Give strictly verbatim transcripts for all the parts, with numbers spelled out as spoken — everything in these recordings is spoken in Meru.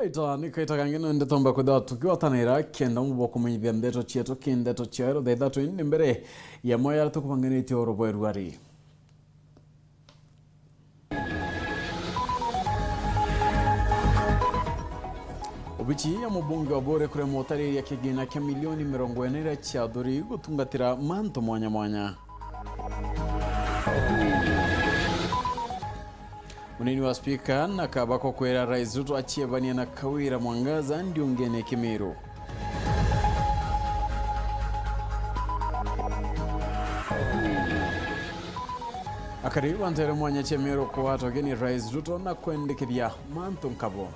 Ita ni kaita kangi no ndeto mba kwithirwa tukigwatanira kenda mubwa kumenyithia ndeto cietu ki ndeto cia rutha ithatu indi mbere ya moyo aria tukubanganitie oro bweru ari. Obici ya mubunge wa Buuri kuremwa utariria kigina kia milioni mirongo ina iria ciathuri gutungatira mantu mwanya mwanya. Munini wa spika na kaba kukwira Rais Ruto aciebania na Kawira Mwangaza ndiungene Kimiru. Akari bantere mwanya cia Meru kugwata ugeni Rais Ruto na kwendekithia mantu nkabo.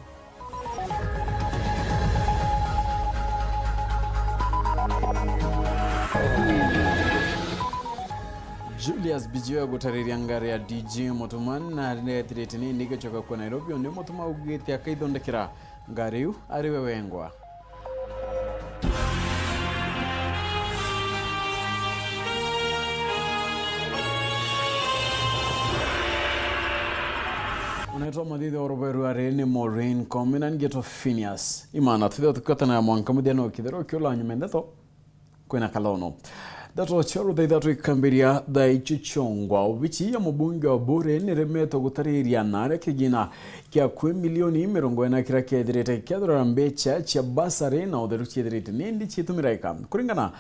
Julius Bijiwe gutariria ngari ya D G Mutuma na aretirite nindi gicoka kwa Nairobi, undi Mutuma augite akaithondekera ngari iu ari we wengwa. Unaitwa Mathithi wa Ruberu ari ni Maureen Komi na ngetwa Phineas Imana. Twithirwa tukiotana mwanka muthia no kithero kiula nyuma ndeto kwina kalono. Ndeto cia rutha ithatu ikambiria thaa icio ciongwa. Obici ya mubunge wa Buuri niremetwe gutariria na aria kigina kia kwi milioni mirongo ina kiria kiethirite kiathurira mbecha cia basari na utheru ciethirite nindi ciitumiraika. Kuringana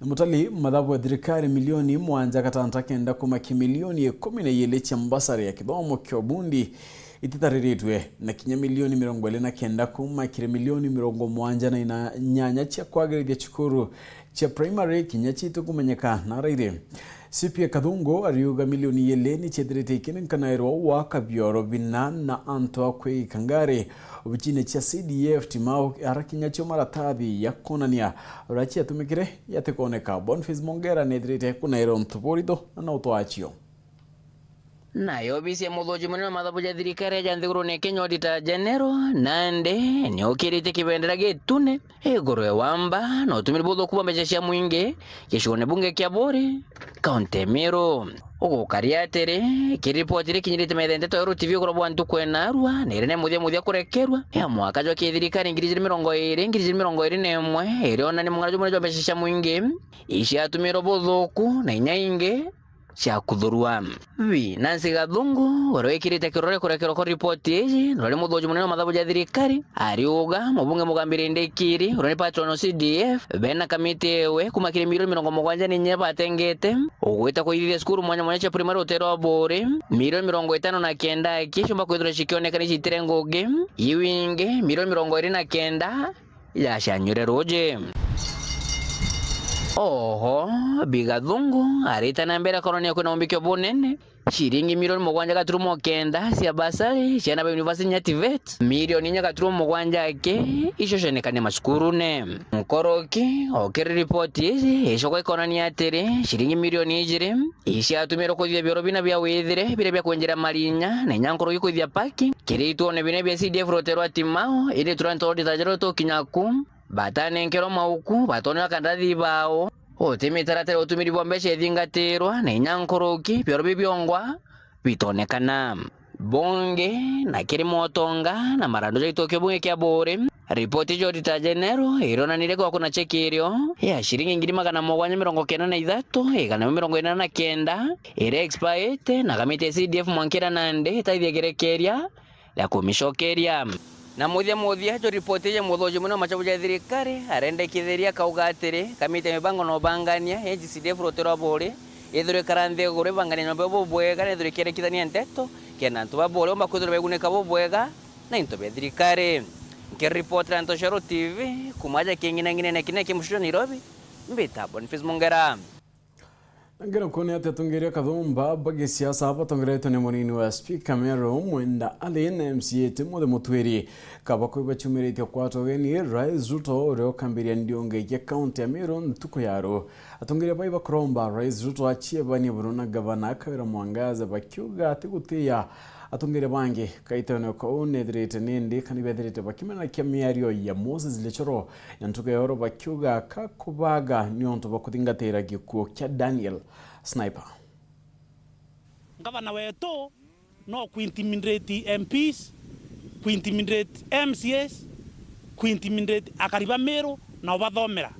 na mutali mathabu ya thirikari, milioni mwanja gatanta kenda kuma ki milioni ikumi na iili cia mbasari ya kithomo kia ubundi ititariritwe, na kinya milioni mirongo iri na kenda kuma kiri milioni mirongo mwanja na inyanya cia kwagirithia cukuru cia primary kinya citikumenyeka na rairi. C P A Kathungu ariuga milioni iili ni ciethirite ikinenkanairwa gwaka bioro bina na antu a kwigika ngari obicine cia C D F Timau, ara kinya cio maratathi ya kwonania uria ciatumikire yatikoneka. Boniface Mongera nethirite kunaira untu buritho na no twacio. Nayo obisi ya muthuji munene wa mathabu ja thirikari ja nthigurune Kenya, Auditor General, nandi niukiritie kibendera gitune iguru ya wamba na utumiri buthuku bwa mbeca cia mwingi gicigoone bunge kia Buuri, kaunti ya Meru. Ugukari atiri, kiri ripoti iri kinyirite metha nteto ya Uru T V iguru bwa ntuku ya narua, na iria ni muthia muthia kurekerwa ya mwaka jwa kithirikari ngiri ijiri mirongo iri, ngiri ijiri mirongo iri na imwe, irionania mung'ana jumwe jwa mbeca cia mwingi iciatumirwe buthuku na inya ingi cia kuthurwa. Bi Nancy Gathungu, uria wikirite kirore kurekerwa kwa ripoti iji, na uria ni muthuji munene wa mathabu ja thirikari, ariuga mubunge Mugambi Rindikiri, uria ni patron wa C D F, bena kamiti ewe kuma kiri milioni mirongo mugwanja na inya batengete ugwita kuithithia cukuru mwanya mwanya cia primary utere wa Buuri, milioni mirongo itano na kenda aki ciumba kwithirwa cikionekana citire ngugi, iu ingi milioni mirongo iri na kenda yacanyure ruuji. Oho, Bi Gathungu arita na mbere akoonania kwina umbikio bunene, ciringi milioni mugwanja gaturumo kenda cia basari ciana ba university nya TVET, milioni inya gaturumo mugwanja aki icio cionekane macukurune. Nkoroki, okiri ripoti iji, icoka ikoonania atiri, ciringi milioni ijiri iciatumirwe kuthithia bioro bina bia withire biria bia kwenjera marinya, na inya nkoroki kuthithia paki, kiri ituone bina bia C D F rutere rwa Timau, indi turia ni twa Auditor General tukinya ku, batanenkerwa mauku, batonera kandarathi bao, uti mitaratara ya utumiri bwa mbeca ithingatirwa, na inya nkuruki, bioro biu biongwa bitonekana. Bungi, na kiri motonga na marandu ja gituo kia bunge kia Buuri, ripoti ja Auditor General ironanirie kwa kuna cheki irio ya ciringi ngiri magana mugwanja mirongo kenda na ithatu, igana rimwe mirongo inana na kenda, iria expirete, na kamiti ya C D F mwankira nandi itaithia kirekeria ria kumicokeria. Na muthia muthia, jo ripoti ya muthuji munene wa machabu ja thirikari arendekithiria akauga atiri, kamiti ya mibango na ubangania ya G C D F rutere rwa Buuri ithirwe ikara nthi iguru ibangania nyomba bubwega na ithirwe ikierikithania nteto kenda antu ba Buuri bomba kwithirwa baigunika bubwega na into bia thirikari. Nkiripotera Ntoshero T V kuma aja king'inang'inene kinene ki mucii jwa Nairobi, mbita Boniface Mongera. Na ngerekone ati atongeria kathumba ba gisiasa batongeretwe ni munini wa spika Meru Mwenda Ali na M C A Timothy Mutwiri, kaba kwi baciumiritie kwata ugeni Rais Ruto uria ukambiria ndiunge kia kaunti ya Meru ntuku ya ru. Atongeria bai bakuromba Rais Ruto aciebanie buru na gavana Kawira Mwangaza bakiuga ati gutiya atongeria bangi kaitene kau nethirite nindi kana bethirite bakimena kia miario ya Moses Lechoro ya ntuku ya oro bakiuga kakubaga niuntu bwa kuthingatira gikuo kia Daniel Sniper. Ngavana wetu no kuintimidate M Ps, kuintimidate M C As, kuintimidate akari ba Meru na ubathomera.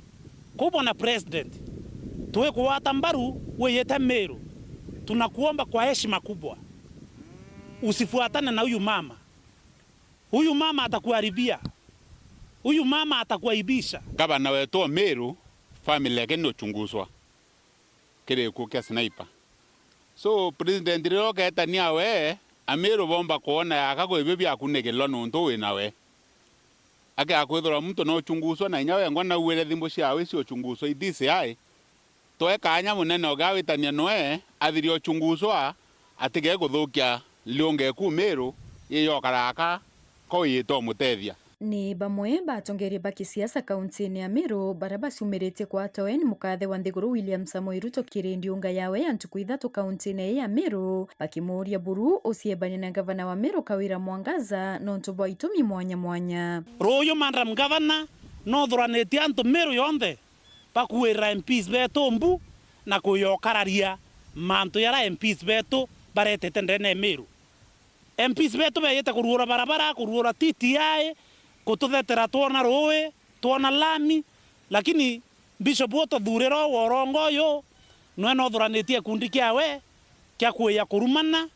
Kou bwana president, twikugwata mbaru wiyite Meru, tunakuomba kwa heshima kubwa, usifuatane na huyu mama. Huyu mama atakuharibia. Huyu mama atakuaibisha. Gavana wetu wa Meru, family yake ni uchunguzwa kiri gikuo kia sniper. So president riria ukeetania we, Ameru bomba kwona yaka kwi bio biakunigirwa nontu wi nawe. Akeakwithirwa muntu no uchunguzwa na inya wengwa nauire thimu ciawe cio uchunguzwa i D C I. Twe kaanya munene ugia witania nwe athirie uchunguzwa atige kuthukia liunge ku Meru, yiyokara aka ko wiyite umutethia. Ni bamwe ba atongeria ba kisiasa kauntine ya Meru baria baciumiritie kwatoe ni mukathe wa nthiguru William Samoei Ruto kiri ndiunga yawe ya ntuku ithatu kauntine ii ya Meru, bakimuuria buru uciebania na gavana wa Meru Kawira Mwangaza nontu bwa itumi mwanya mwanya. Ruuyu Madam Gavana, nothuranitie antu Meru yonthe bakuirira M Ps betu mbu na kuyokararia mantu jaria M Ps betu baretete ndene ya Meru. M Ps betu beyite kuruura barabara, kuruura T T I, kututhetera twona ruui, twona lami, lakini Bishop ututhuurira u wa urongo uyu, nwe nothuranitie gikundi kiawe kia kuuja kurumana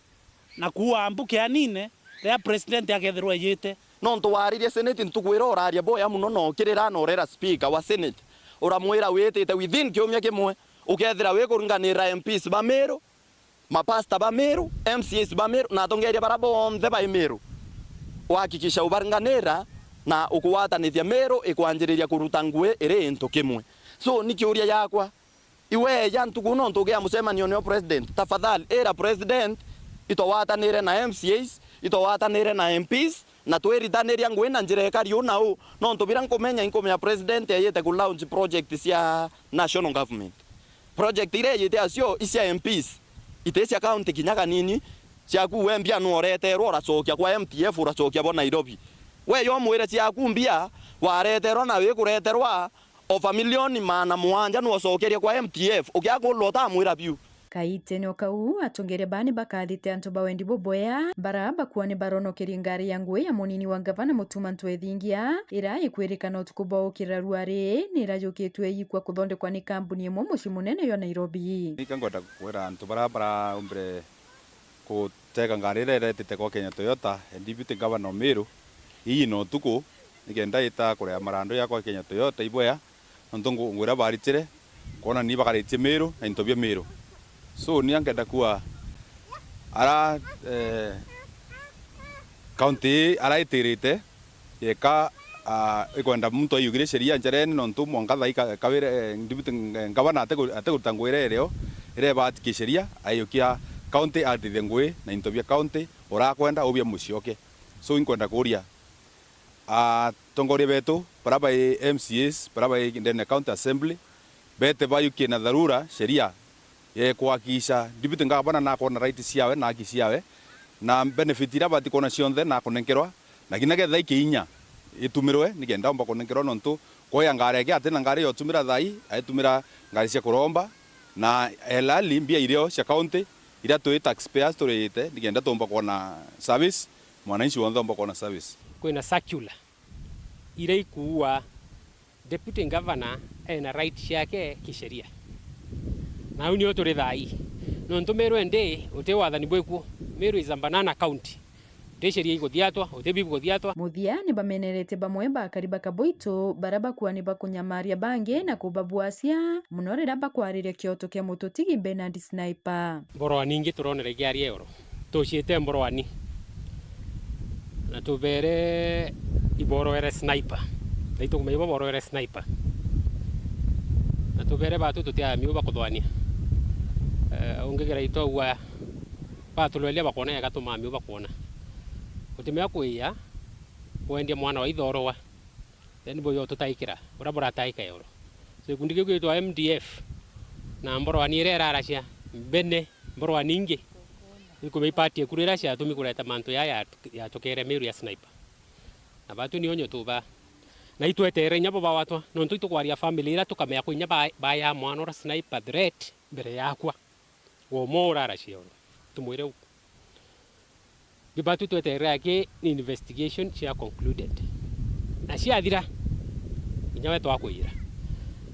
na kuua mbu kianine riria president akethirwa ejite. Nontu waaririe Senate ntuku iria uraaria boya mono na ukirira na urera speaker wa Senate, uramwira witite within kiumia kimwe ukethira wikuringanirira M Ps ba Meru, mapasta ba Meru, M C As ba Meru na atongeria baria bonthe bai Meru, uhakikisha ubaringanira na ukugwatanithia Meru ikwanjiriria kuruta ngui iri into kimwe. So ni kiuria yakwa, iwe eja ntuku nontu ugia mucemanio nio president, tafadhali ira president itwagwatanire na M C As, itwagwatanire na M Ps, na twiritaniria ngui na njira ikari u na u, nontu biria nkumenya, inkumenya president ejite ku launch project cia national government. Project iria ejite acio i cia M Ps, iti cia county kinya kanini. Ciaku we mbia nu ureterwa, uracokia kwa M T F, uracokia bo Nairobi. We yo mwire ciaku mbia wareterwa na wikureterwa over milioni maana mugwanja nu ucokerie kwa M T F, ukiakurwa utamwira biu. Kaitene o kau, atongeria baa ni bakathite antu ba wendi bubwea, bara bakuua ni baronokerie ngari ya ngui ya munini wa gavana Mutuma Ntwethingia, ira ikwirikana utuku bwa ukirira ruari, ni irajukitwe iikua kuthondekwa ni kambuni imwe mucii munene jwa Nairobi. Nika ngwenda kwira antu bara baraumbire kutega ngari iria iretite kwa Kenya Toyota, e Deputy Governor o Meru, ii na utuku, nikenda ita kurea marandu ya kwa Kenya Toyota ibwea, nontu ngu-, ngwira baritire, kwona ni bakaritie Meru na into bia Meru. So, ni ankenda kuwa ara, eh, county ii ara itirite, yeka, ah, ikwenda muntu aiyukire sheria njerene, nontu mwanka thaa ika-, kawire, eh, Deputy ng-, Ngavana ate ku-, ate kuruta ngui iria irio, iria ibati kisheria, aiyukia county atithie ngui na into bia county, urakwenda ubia mucioke. So, inkwenda kuria, atongoria betu, bara bai M C As, bara bai ndene ya County Assembly, bete bayukie na dharura sheria ya kuhakikisha Deputy Governor nakwona right ciawe na haki ciawe, na benefit iria abati kwona cionthe nakunenkerwa, na kinya ketha ikiinya itumirwe, nikenda omba kunenkerwa, nontu kwoya ngari yake atina ngari ya utumira thaa ii, aitumira ngari cia kuromba, na elali mbia irio cia county iria twi taxpayers turiite, nikenda tumba kwona service, mwananchi wonthe omba kwona service. Kwina circular iria ikuua Deputy Governor ena right ciake kisheria. Na au nio turi thaa ii. Nontu Meru endi uti wathani bwikuo. Meru is a banana county. Uti sheria ikuthiatwa, uti bibu kuthiatwa. Muthia ni bamenerete bamwe ba akari ba Kaboito, bara bakua ni bakunyamaria bangi na kubabuacia, mono riria bakwariria kioto kia mututigi Bernard Sniper. Mborwa ningi turonere ikiaria oro. Tuciite mborwani. Na tubere iborwere Sniper. Na itukumenya ibo borwere Sniper. Na tubere batu tutiaa miuba kuthwania. Eh, ungigira itwaua batulwelia bakona ega tumaa miuba kwona. Utimea kuia kwendia mwana wa ithorwa. Then bo yo tutaikira, uria burataika yoro. So, gikundi kiu gitwa M D F, na mborwani iria iraracia, mbene, mborwani ingi, ikumenya ipati eku riria ciatumi kureta mantu ya, ya, yatukere Meru ya Sniper. Na batu ni onyo tuba. Na itwetere inya bo bawatwa, nontu itukwaria family iria tukamenya kwi inya ba, baya mwana uria Sniper threat mbere yakwa. Womo uraracia oro. Tumwire u. Gibatu tweterere aki ni investigation cia concluded. Na ciathira, kinya we twakwiyira.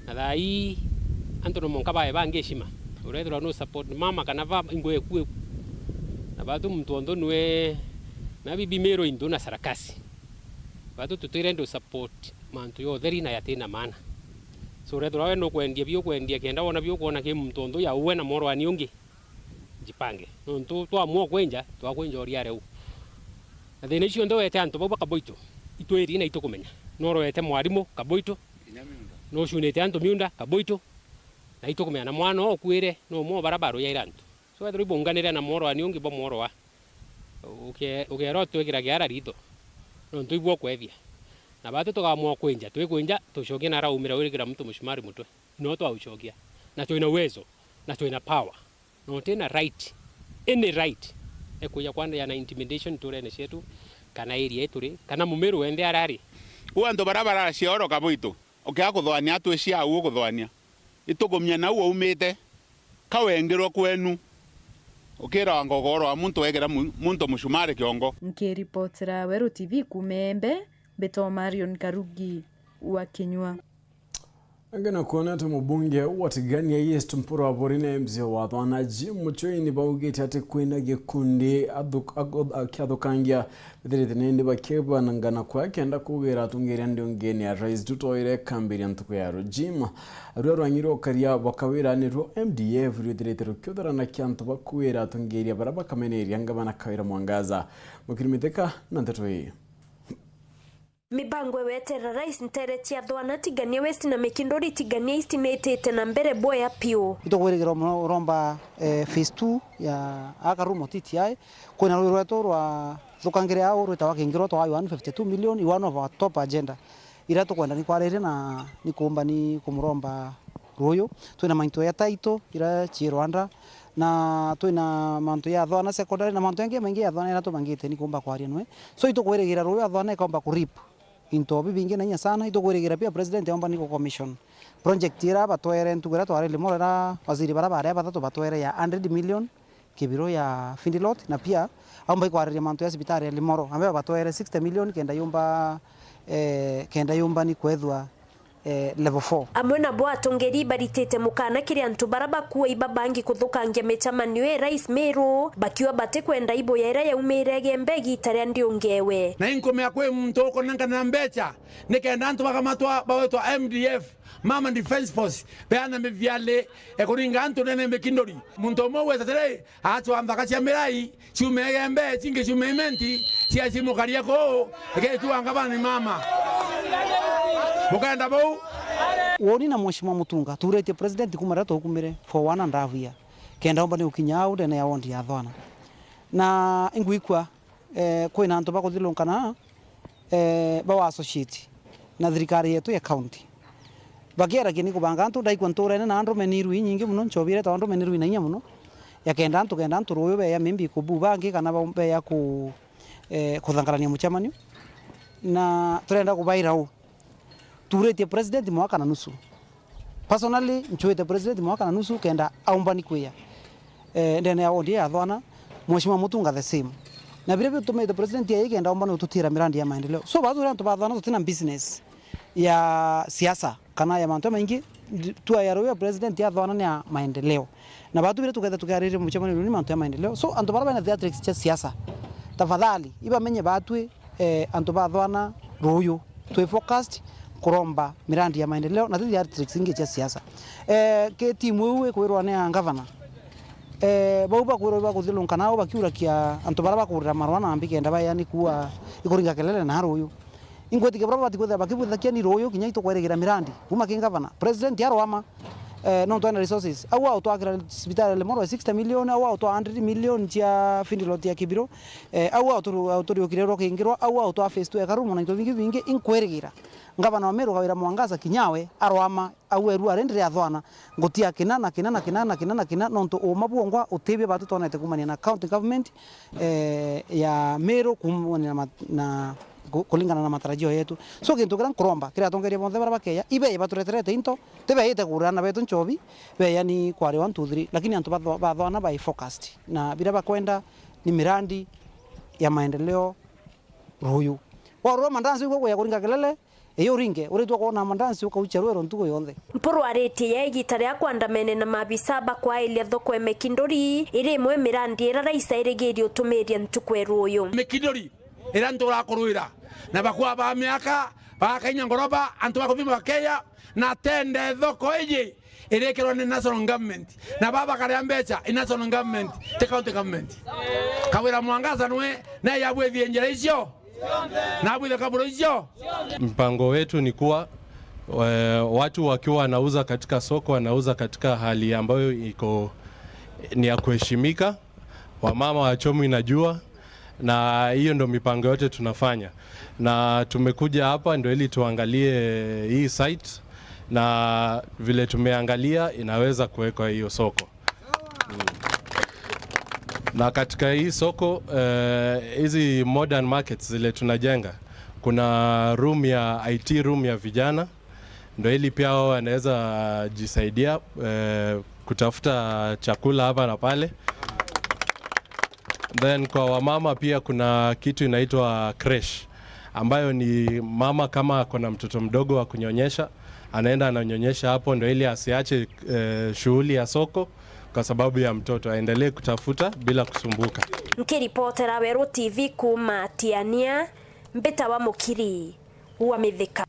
Na thaa ii, antu no mwanka bae bangi heshima. Urethirwa no support mama kana baba, ingo eku eku. Na batu muntu onthe nwe, na bibi Meru into na sarakasi. Batu tutire ndo support mantu ya utheri na yatina maana. So, urethirwa we nukwendia biukwendia, kenda wona biukwona ki muntu onthe ya uwe na mworwani ungi, njipange. Nontu twamua kwenja, twakwenja uriare u. Na thina icio nthe wete antu bau ba Kaboito, itwiri na itukumenya. Norwete mwarimu Kaboito, nucunite antu miunda Kaboito, na itukumenya na mwana ukuire, no mo bara baruyaira antu. So, wethirwa ibunganire na mworwani ungi bamworwa, uke-, ukeera utwikira kiara ritho, nontu ibwo kwethia. Na batu tukamua kwinja, twikwinja, tucokie na araumira wirigira muntu mucumari mutwe. No twaucokia. Na twina uwezo, na twina power. Na utina right, any right, ekuja kwandeana intimidation nturene cietu, kana area ituri, kana mumiru wenthe arari. U antu bara baracia oro Kaboito, ukia kuthwania atwi cia au ukuthwania. Itukumia nau waumite, ka wengirwe kwenu, ukira wanga ugoro wa muntu wekira mu-, muntu mucumari kiongo. Nkiripotera Weru T V kuuma Embe, mbitwa Marion Karugi wa Kinyua. Angi na kwona ati mubunge wa Tigania East Mpuru Aburi na M C A wa Thwana Jim Muchoi ni baugite ati kwina gikundi athuk-, ago-, akiathukangia bithirite nindi bakibanangana kwa kenda kugira atungiria ndiungini ya Rais Ruto iria ikambiria ntuku ya rujima. Rua rwang'i rwa ukaria bwa Kawira nirwo M D F rwithirite rukiuthurana kia antu ba kuwira atungiria baria bakameneria ngavana Kawira Mwangaza. Mukiri Mithika na nteto ii. Mibango iweterera Rais ntere cia Thwana, Tigania West na Mikinduri Tigania East niitite na mbere bwea piu. Itukwirigira muno uromba, eh, phase two ya Akarumo T T I. Kwina rui rwetu rwa thukangiria au rwitawa Kingirwa twa one fifty-two million, i one of our top agenda. Iria tukwenda ni kwariria na ni kuumba ni kumuromba ruyu. Twina mantu ya title ira ci Rwanda, na twina mantu ya Thwana secondary, na mantu yangi maingi ya Thwana ira tubangite ni kuumba kwaria nwe. So itukwirigira ruyu ya Thwana ikaumba ku reap into bibingi na inya sana. Itukwirigira pia president aumba ni ku commission project ira batwere ntuku iria twari Limuru, ira waziri bara baria bathatu batwere ya hundred million. Kibiro ya Findilot, na pia aumba ikwariria mantu ya cibitari ya Limuru, ambayo batwere sixty million kenda yumba, eh, kenda yumba ni kwethua, eh, level four. Amwe nabo atongeri baritite mukana kiri antu bara bakua ibabangi kuthukangia micemanio ya Rais Meru, bakiuga batikwenda ibuya iria yaumire Igembe igita ria Ndiungewe. Na inkumea kwi muntu ukunengana mbeca nikenda antu bakamatwa bawetwa M D F, Mama Defence Force, beana miviali ekuringa antu nene Mikinduri. Muntu umwe ugweta atiri, acwa nthaka cia mirai, ciume Igembe, cingi ciume Imenti, ciacimukaria kuu, igetua ngavana ni mama. Bukenda buu? Woni na Mheshimiwa Mutunga, tuuritie president kuma riria twaukumire for one and a half year. Kenda umba ni gukinya au ndene ya ward ya Thwana. Na ingwikua, eh, kwina antu bakuthilunka na, eh, bawa associate na thirikari yetu ya county. Bakieragia ni kubanga antu, ndaikua nturene na andrume ni irui inyingi muno, nchobi iria itawa andrume ni irui na inya muno, ya kenda antu, kenda antu ruyu beya maybe kubu bangi kana ba-, beya ku-, eh, kuthangarania mucemanio. Na turenda kubaira uu. Tuuritie president mwaka na nusu. Personally, nchwite president mwaka na nusu kenda aumbani kwia, eh, ndene ya ward ya Thwana, Mheshimiwa Mutunga the same. Na biria bitumite president yai kenda aumbani ututira mirandi ya maendeleo. So, bathuria antu ba Thwana tutina business ya siasa kana ya mantu maingi, ndi-, tua ya ruyu ya president ya Thwana ni ya maendeleo. Na batu biria tuketha tukiariria mucemanio ni mantu ya maendeleo. So, antu bara bena theatrics cia siasa, tafadhali, ibamenye batwi, eh, antu ba Thwana ruyu, twi focused kuromba mirandi ya maendeleo na ti theatrics ingi cia siasa. Eh, ki timu iu ikwirwa ni ya ngavana, eh, bau bakwirwa bakuthilunka nao bakiurakia antu bara bakurira marwa na mbi kenda baeani kuua ikuringa kelele na ruyu. Ingwitikia bura babati kwithira bakibwithakia ni ruyu kinya itukwirigira mirandi kuma ki ngavana. President arwama, eh, nontu ena resources. Au autwakira cibitari ya Limuru sixty million, au autwa hundred million cia Findilot ya Kibiro, eh, au auturu-, auturiukire rwa Kingirwa, au autwa phase two ya Karumo na into bingi bingi, inkwirigira. Ngavana wa Meru Kawira Mwangaza kinyawe arwama, au eru arendere athwana, ngutia kina na kina na kina na kina na kina, nontu uuma bwongwa utibia batu twonete kumania na county government, eh, ya Meru kumania na mat-, na ku-, kulingana na matarajio yetu. So, gintu kiria nkuromba kiri atongeria bonthe baria bakeya, ibe batureterete into, tibeite kugurira ana betu nchobi, beya ni kwari one, two, three, lakini antu ba Thwa-, ba Thwana bai focused, na biria bakwenda ni mirandi ya maendeleo ruyu. Warora mandansi igwe kuya kuringa kelele, iyo uringe, uritwa kwona mandansi ukaucha rwero ntuku yonthe. Mpuru aritie ya igita ria kwandamene na maabisa ba kwailia thoko e Mekinduri, iri imwe mirandi ira raisa irigirie utumiria ntuku e ruuyu. Mekinduri, ira ntura kurwira, na bakwa ba miaka, bakainya ngoroba, antu bakuthima bakeya, na tende thoko iji irikirwa ni national government, na baba bakaria mbeca i national government, ti county government. Kawira Mwangaza nwe na yabwithie njira icio, na abwithie kaburo icio. Mpango wetu ni kuwa, eh, watu wakiwa wanauza katika soko, wanauza katika hali ambayo iko ni ya kuheshimika. Wamama wachomwi na jua, na hiyo ndo mipango yote tunafanya, na tumekuja hapa ndo ili tuangalie hii site na vile tumeangalia inaweza kuwekwa hiyo soko. Mm. Na katika hii soko, eh, hizi modern markets zile tunajenga, kuna room ya I T, room ya vijana, ndo ili pia wao wanaweza jisaidia, eh, kutafuta chakula hapa na pale. Then kwa wamama pia kuna kitu inaitwa creche, ambayo ni mama kama ako na mtoto mdogo wa kunyonyesha, anaenda ananyonyesha hapo, ndo ili asiache, eh, shughuli ya soko kwa sababu ya mtoto, aendelee kutafuta bila kusumbuka. Nkiripotera Weru T V kuuma Tiania, Mbita wa Mukiri wa Mithika.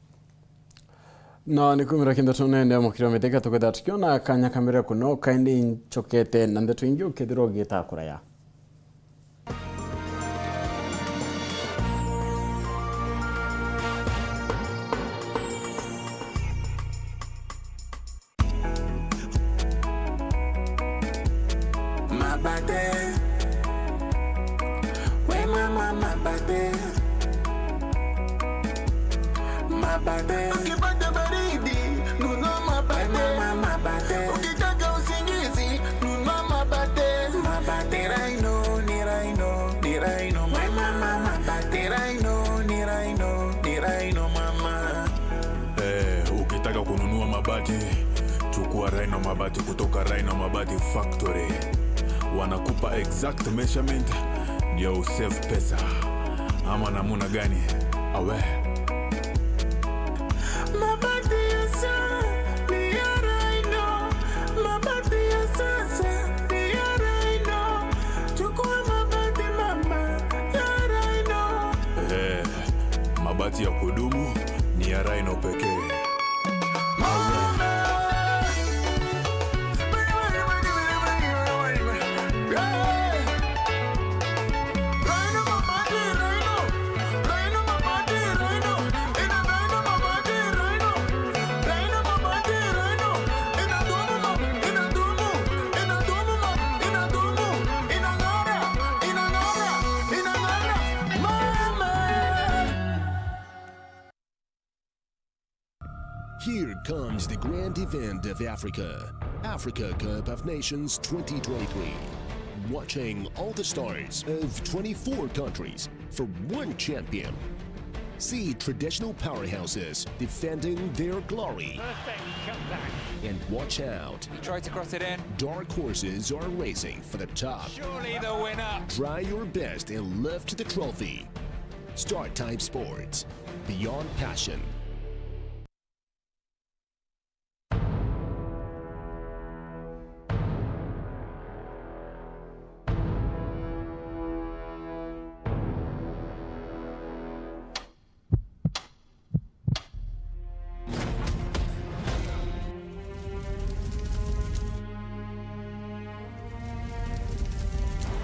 Na ni kumira kintu tunende mukiri wa Mithika, tukethira tukiona kanya kamire kuno, kaindi ncokete na ndeto ingi ukethirwa ugiita kuraya. Mabate. We mama mabate. Mabate. Ukipata baridi, nunua mabate. We mama mabate. Ukitaka usingizi, nunua mabate. Mabate. Ni Rhino, ni Rhino, ni Rhino, mama. Ni Rhino, ni Rhino, ni Rhino, mama. Eh, ukitaka kununua mabati, chukua Rhino Mabati kutoka Rhino Mabati Factory. Wanakupa exact measurement ndio usave pesa. Ama namuna gani? Awe. Mabati ya sa-, ni ya Rhino. Mabati ya sasa ni ya Rhino. Chukua mabati mama ya Rhino. Eh, mabati ya kudumu ni ya Rhino pekee. Here comes the grand event of Africa, Africa Cup of Nations twenty twenty-three. Watching all the stars of twenty-four countries for one champion. See traditional powerhouses defending their glory. Perfect comeback. And watch out. He tried to cross it in. Dark horses are racing for the top. Surely the winner. Try your best and lift the trophy. Star Time Sports. Beyond passion.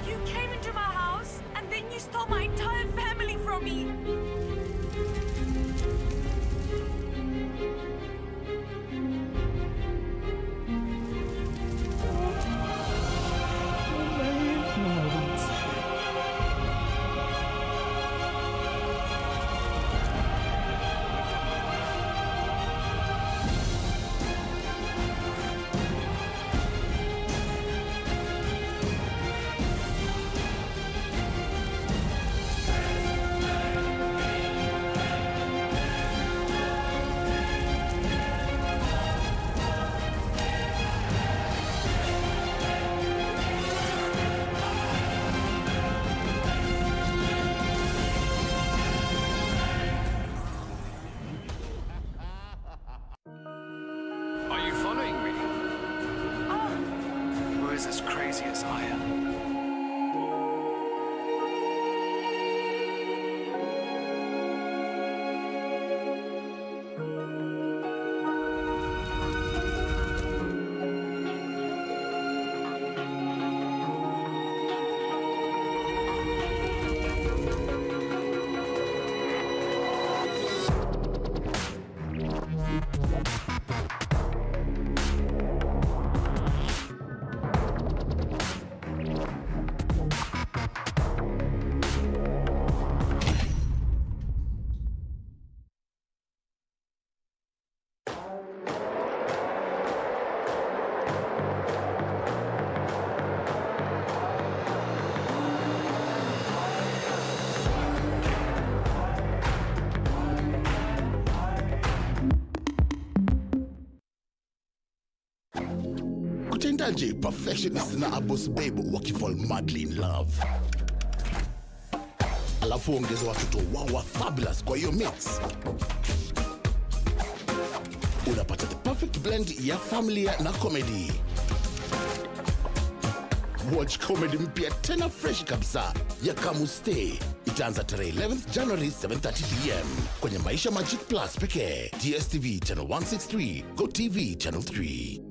You came into my house and then you stole my entire family from me. Following me? Who is as crazy as I am? Kutendaje perfectionist na a boss babe wakifall madly in love? Alafu ongeza watoto wao wa fabulous kwa hiyo mix. Unapata the perfect blend ya familia na comedy. Watch comedy mpya tena fresh kabisa ya Kamu Stay. Itaanza tarehe eleventh January, seven thirty p m kwenye Maisha Magic Plus pekee, D S T V channel one six three, Go T V channel three.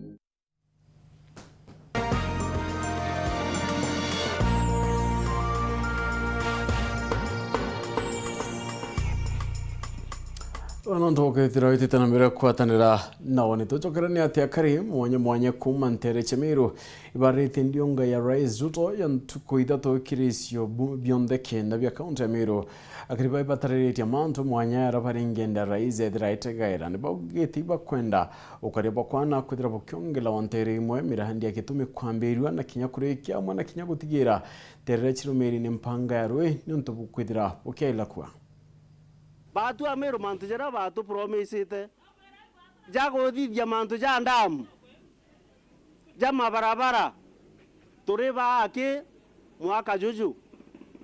Nontu ukethira witite na mbere kwatanira nao, ni tucokerania ati akari mwanya mwanya kuuma nteere cia Meru ibarite ndiunga ya Rais Ruto ya ntuku ithatu kiri icio bu-, bionthe kenda bia kaunti ya Meru. Akari bai batariritie mantu mwanya ara bari ngenda Rais ethira aitegaira, ni baugite ibakwenda ukaria bwakwana kwithira bukiongela o nteere imwe mirandi ya gitumi kwambirua na kinya kurikia amwe na kinya gutigira nteere iria cirumiri ni mpanga ya rui niuntu bukwithira bukiaila kua. Baatu a Meru mantu jaria baatupromisite ja kuthithia mantu ja ndamu, ja mabarabara, turi baaki mwaka juju.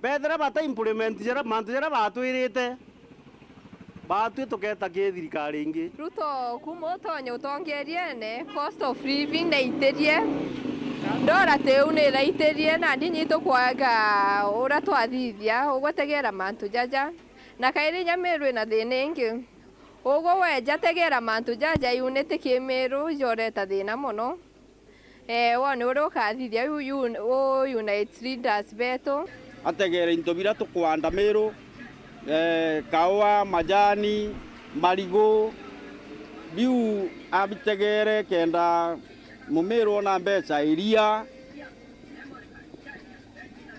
Bethira bata implement jaria, mantu jaria baatwirite, baatwi tukeeta ki thirikari ingi? Ruto, kuma utonye utongeriene, cost of living ni itirie, ndora tiu ni iraitirie, nandi nyi tukwaga uria twathithia ugwetegera mantu jaja. Na kairi inya Meru ina thina ingi. Ugwe weja tegera mantu jaja unity ki Meru joreta thina mono. Eh, wone uria ukathithia u-, u-, u unite leaders betu. Ategere into biria tukwanda Meru, eh, kaua, majani, marigu, biu abitegere kenda Mumiru ona mbeca iria.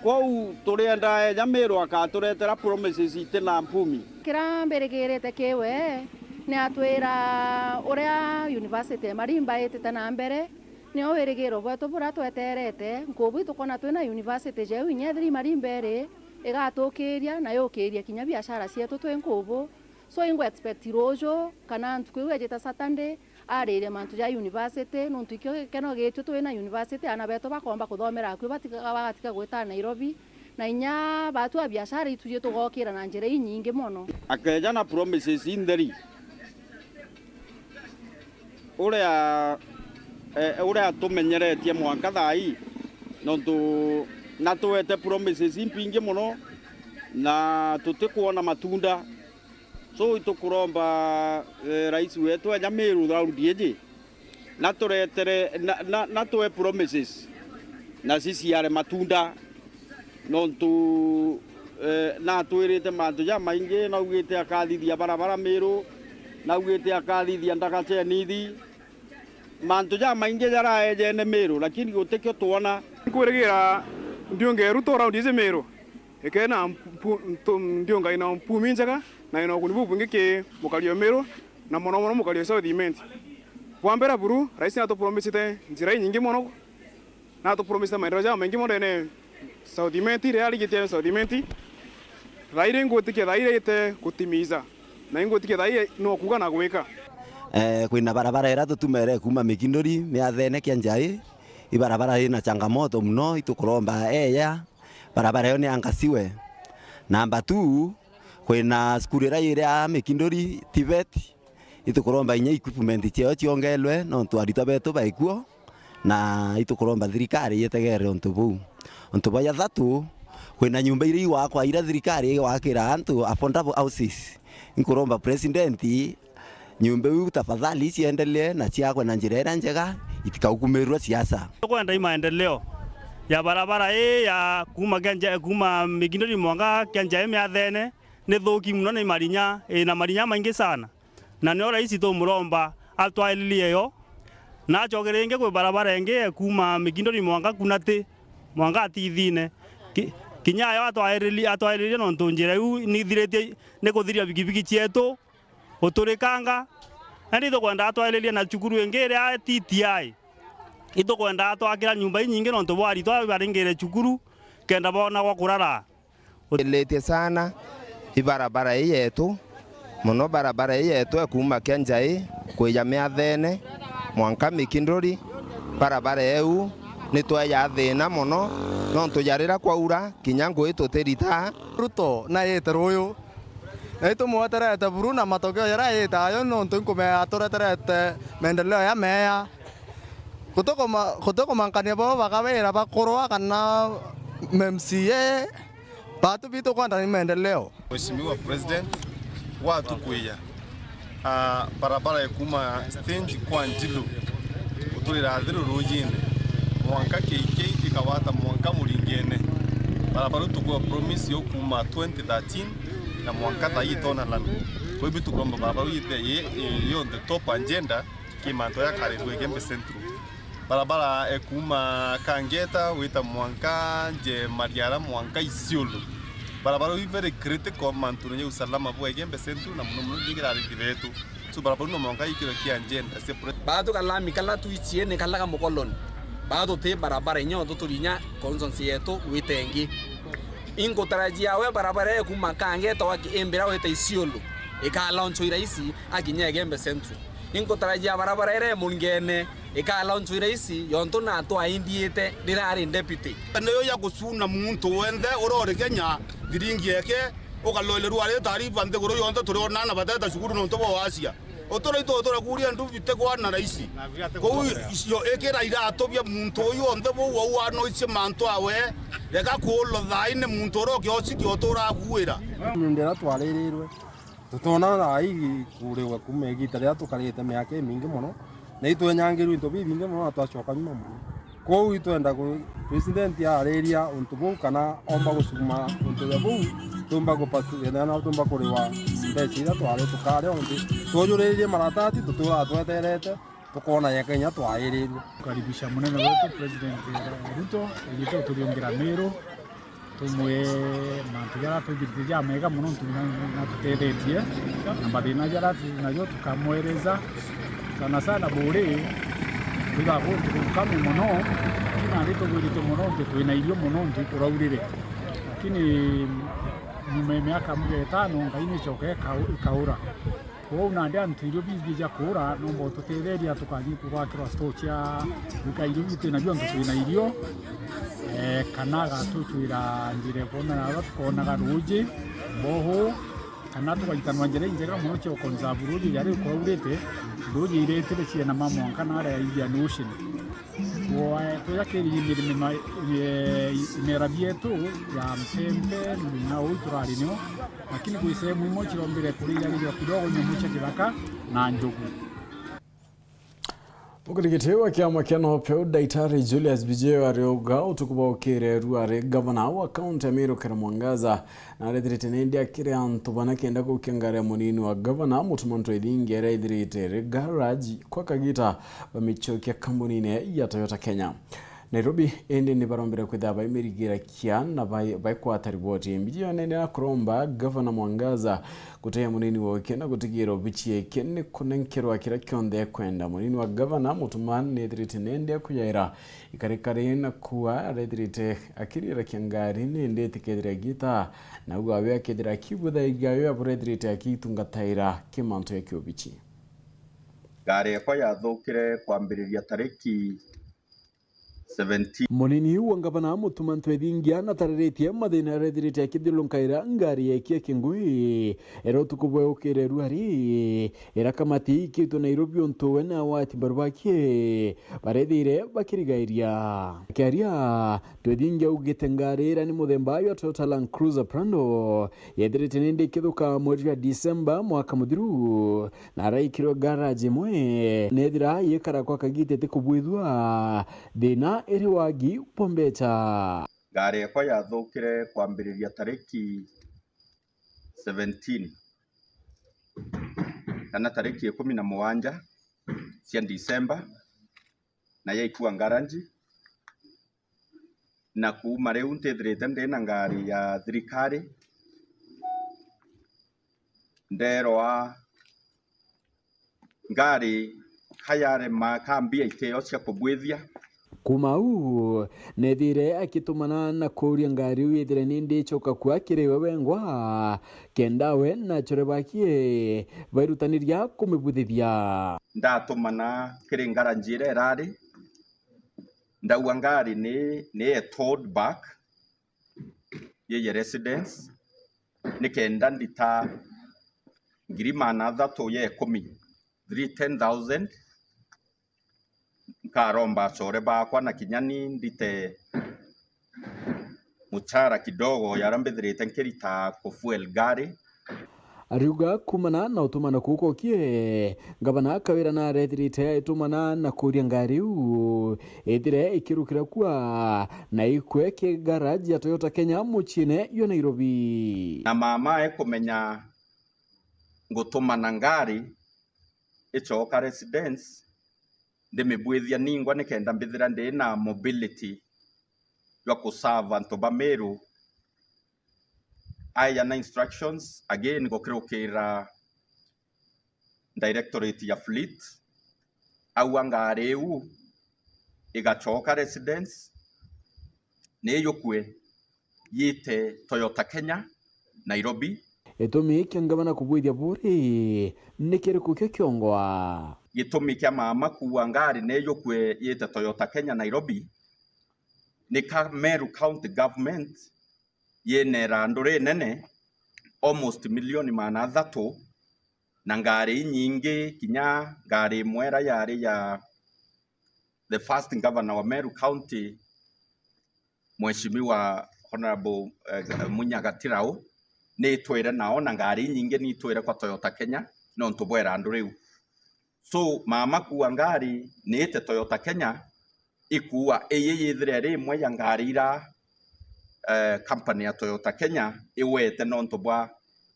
Kwou turienda eja Meru akaturetera promises iti na mpumi. Kiria mbirigirite ki we ni atwira uria university ya Marimba itite na mbere, nio wirigiro bwetu buria tweterete. Nkubu itukona twina university jeu inya ethira i Marimba iri igatukiria na yukiria kinya biashara cietu twi nkubu. So, ingwe expect ruju kana ntuku iu ejite Saturday, ariria mantu ja university, nontu ikio gikeno gitwi twi na university, aana betu bakomba kuthomera akui, batiga, bagatiga gwita Nairobi, na inya batu a biashara itujie tugokira na njira inyingi mono. Akeja na promises intheri, uria, eh, uria atumenyeretie mwanka thaa ii, nontu natuete promises impingi mono, na tutikwona matunda. So, itukuromba, eh, rais wetu eja Meru round iji, naturetere, na, na, natue promises, na ciciare matunda, nontu, eh, natwirite mantu jamaingi, naugite akathithia barabara Meru, naugite akathithia ndaka cia nithi, mantu jamaingi jaraejene Meru, lakini gutikio twona. Nkwirigira ndiunge Ruto round iji Meru ikena mpu-, ntu-, ndiunga ina mpumi njega na ina uguni bubwingi ki mukari o Meru, na mono mono mukari o South Imenti. Bwa mbere buru, rais natupromisite njira inyingi mono, natupromisite maendeleo jamaingi mono ndene South Imenti, riria arigitie South Imenti. Thairi ngwitikia thairi ite gutimiza, na ingwitikia thairi no kuuga na gwika. Eh, kwina barabara iria tutumere kuuma Mikinduri miathene kia Njai, i barabara ina changamoto mono, itukuromba eya barabara iyo ni angasiwe. Namba two, kwina cukuru iria iri a Mikinduri, TVET, Itukuromba inya equipment ciao ciongelwe, nontu aritwa betu baikuo, na itukuromba thirikari yetegerere untu buu. Untu bwa jathatu, kwina nyumba iria igwakwa iria thirikari igwakira antu affordable houses. Inkuromba president, nyumba iu tafadhali ciendelee na ciakwe na njira iria njega, itikaukumirwe siasa. Tukwenda i maendeleo ya barabara ii ya kuuma Kianja-, kuuma Mikinduri mwanka Kianjai Miathene, ni thuki muno, ni marinya, ina marinya maingi sana. Na nio rais tumuromba atwairirie yo, na acoke ringi kwi barabara ingi ya kuuma Mikinduri mwanka Kunati, mwanka Atithine. Ki-, kinya yo atwairiri-, atwairirie, nontu njira iu nithiritie ni kuthiria bikibiki cietu guturikanga. Indi itukwenda atwairirie na cukuru ingi iria T T I. Itukwenda atwakira nyumba inyingi nontu bwa aritwa baringire cukuru kenda boona gwa kurara. Ilitie sana i barabara ii yetu, muno barabara ii yetu ya kuuma Kianjai kwija Miathene mwanka Mikinduri. Barabara iu nitweja thina muno, nontu ja riria kwaura, kinya ngui tutiritaa. Ruto na yite ruyu, na itumweterete buru na matokeo jaria yitayo, nontu inkumea atureterete maendeleo jameya. Gutikuma-, gutikumankania bo bakawira bakurwa kana M C A, batu bitu kwenda ni maendeleo. Mheshimiwa President, watukwija, ah, barabara ya kuuma stage kwa Njilu, guturira Athiru rujine, mwanka K K ikawata mwanka Muringene. Barabara iu tukwa promise yo kuuma twenty thirteen na mwanka thaa ii itona lami. Kwa hivyo tukuromba barabara iu yithire yi, yi, yi on the top agenda. Ki mantu aya akarirwe Igembe Central. Barabara e kuuma Kangeta wita mwanka nje Mariara mwanka Isiolo. Barabara iu i very critical mantu ja usalama bwa Igembe Central na muno muno nthigirari betu. So barabara iu no mwanka ikirwe ki agenda cia pre- Batu kalami kala twichie ni kala ka mukoloni. Batu ti barabara inya o tuturinya constituency yetu witengi. Ingutarajia we barabara e kuuma Kangeta waki imbira wita Isiolo. Ika launch iraisi akinya Igembe Central. Ingutarajia barabara iria i Muringene ika launch iraisi, yontu na twaindiite riria ari deputy. Niyo ya gucuna muntu wenthe uria uri Kenya, thiringi eke, ukaloilerua ari taarifa nthiguru yonthe turiona na bateta cukuru nontu bwa wasia. Utura itu utura kuria ndu bitegwa na raisi. Kou icio ikira iratu bia muntu uyu onthe buu wau anoicie mantu awe, reka kuulwa thaai ni muntu uria ukiociki utura akuira. Ndira twaririrwe. Tutoona thaa ii kuuriwe kuuma igiita riria tukarite miaka imingi mono, na itwenyangirwe into bibingi mono, na twacoka nyuma mono. Kwou itwenda ku-, president aariria untu buu, kana omba gucuma untu ja buu, tumba kupatu-, na tumba kuriwa mbeca iria twari tukaria untu twujuriririe maratati, tuturaa tweterete. Tukoona yeka inya twairirie. Kukaribisha munene wetu President Ruto, ijite uturiungira Meru, tumwire mantu jaria twithirite jamega mono, ntu na, natutethetie, na mathina jaria turi najo tukamwereza. Sana sana buri, twithaga kuntu gukame mono, lakini nandi tugwirite mono, ntu twina irio mono, ntu ikuraurire. Lakini nyuma ya miaka muga itano, Ngai nicoka ikau-, ikaura. Kwou nandi antu irio bibi ja kuura, nomba ututetheria tukathiĩ kugwakirwa store cia gwika irio biu twina bio, antu twina irio, eh, kana agatucwira njira ikwonana aria tukonaga ruuji, mbohu, kana tugaitanwa njira injega mono cia uconserve ruuji ja riu kwaurite, ruuji iretire ciena ma mwanka na aria Indian Ocean. Wa-, tujakiririe mirimo ma-, ime-, imera bietu ya mpempe na uu turari nio, lakini kwi sehemu imwe cirombire kuririragirwa kidogo nyamu cia kithaka na njogu. Mukirigiti wa kiama kia NOPEU, Daitari Julius Bijeo ariuga utuku bwa ukiri aru ari gavana wa kaunti ya Meru Kawira Mwangaza, na arethirite nindi akiri antu bana kenda kukia ngari ya munini wa gavana, Mutuma M'Ethingia, iria ithirite iri garage kwa kagita, bamicokia kambunine ya Toyota Kenya. Nairobi indi ni barombire kwithira baimirigirakia na bai-, baikwata riboti. Mbiji yonene na kuromba gavana Mwangaza guteya munini wake na gutigira obici yake ni kunenkerwa kiria kionthe ekwenda. Munini wa gavana Mutuma nethirite nende akuyaira ikarikari na kuwa arethirite akirirakia ngari nende tikethira gita na ugawe akethira akibutha igawe aburethirite akitungataira kimantu ya kiobici. Ngari yakwa yathukire kwambiriria tariki seventeen. Munini wa ngavana Mutuma Ntwethingia natariritie mathina aria ethirite akithiurunkaira ngari yake ya kingui ira utuku bweukire ruari, ira kamati ikitwe Nairobi untu we na awati mbaru bakie barethire bakirigairia. Akiaria, Ntwethingia augite ngari ira ni muthemba jwa Toyota Land Cruiser Prado yethirite nindi ikithuka mweri jwa Disemba mwaka muthiru, na araikirwe garage imwe, nethira yikara kwa kagita iti kubwithua thina iri wagi bwa mbecha. Ngari yakwa yathukire kwambiriria tariki seventeen kana tariki ikumi na mugwanja cia Disemba, na yaikua ngaranji, na kuuma riu ntithirite ndi na ngari ya thirikari. Nderwa ngari kayarema ka mbia iteo cia kubwithia. Kuuma au, nethire akitumana na kuuria ngari iu yithire nindi icoka kua kiri we wengwa, kenda we na achore bakie bairutaniria kumibwithithia. Ndatumana kiri ngaranji iria irari, ndauga ngari ni, ni e towed back, yeye residence, nikenda ndita ngiri maana athatu ya ikumi, three ten thousand, nkaromba achore bakwa na kinya ni ndite muchara kidogo ya aria mbithirite nkirita ku fuel ngari. Ariuga kumana na utumana kuu kokie, ngavana Kawira narethirite aitumana na kuuria ngari iu ithire ikirukira kua na ikue ki garage ya Toyota Kenya muciine jwa Nairobi. Na mama ekumenya ngutumana ngari icoka residence, ndimibwithia ningwa nikenda mbithira ndi na mobility jwa kuserve antu ba Meru. Aija na instructions again gukirukira directorate ya fleet, auga ngari iu igacoka residence, ni yukue yite Toyota Kenya, Nairobi. Gitumi kia ngavana kubwithia buri ni kiriku kio kiongwa? Gitumi kia mama kuua ngari ni yukue yite Toyota Kenya, Nairobi, ni ka Meru County Government yina irandu rinene, almost milioni maana athatu, na ngari inyingi, kinya ngari imwe ira yari ya the first governor wa Meru County, Mheshimiwa Honorable, eh, Munya Gatirau, ni itwire nao, na ngari inyingi ni itwire kwa Toyota Kenya nontu bwa irandu riu. So, mama kuua ngari ni ite Toyota Kenya, ikuua iyi yithire iri imwe ya ngari ira, eh, company ya Toyota Kenya iwete nontu bwa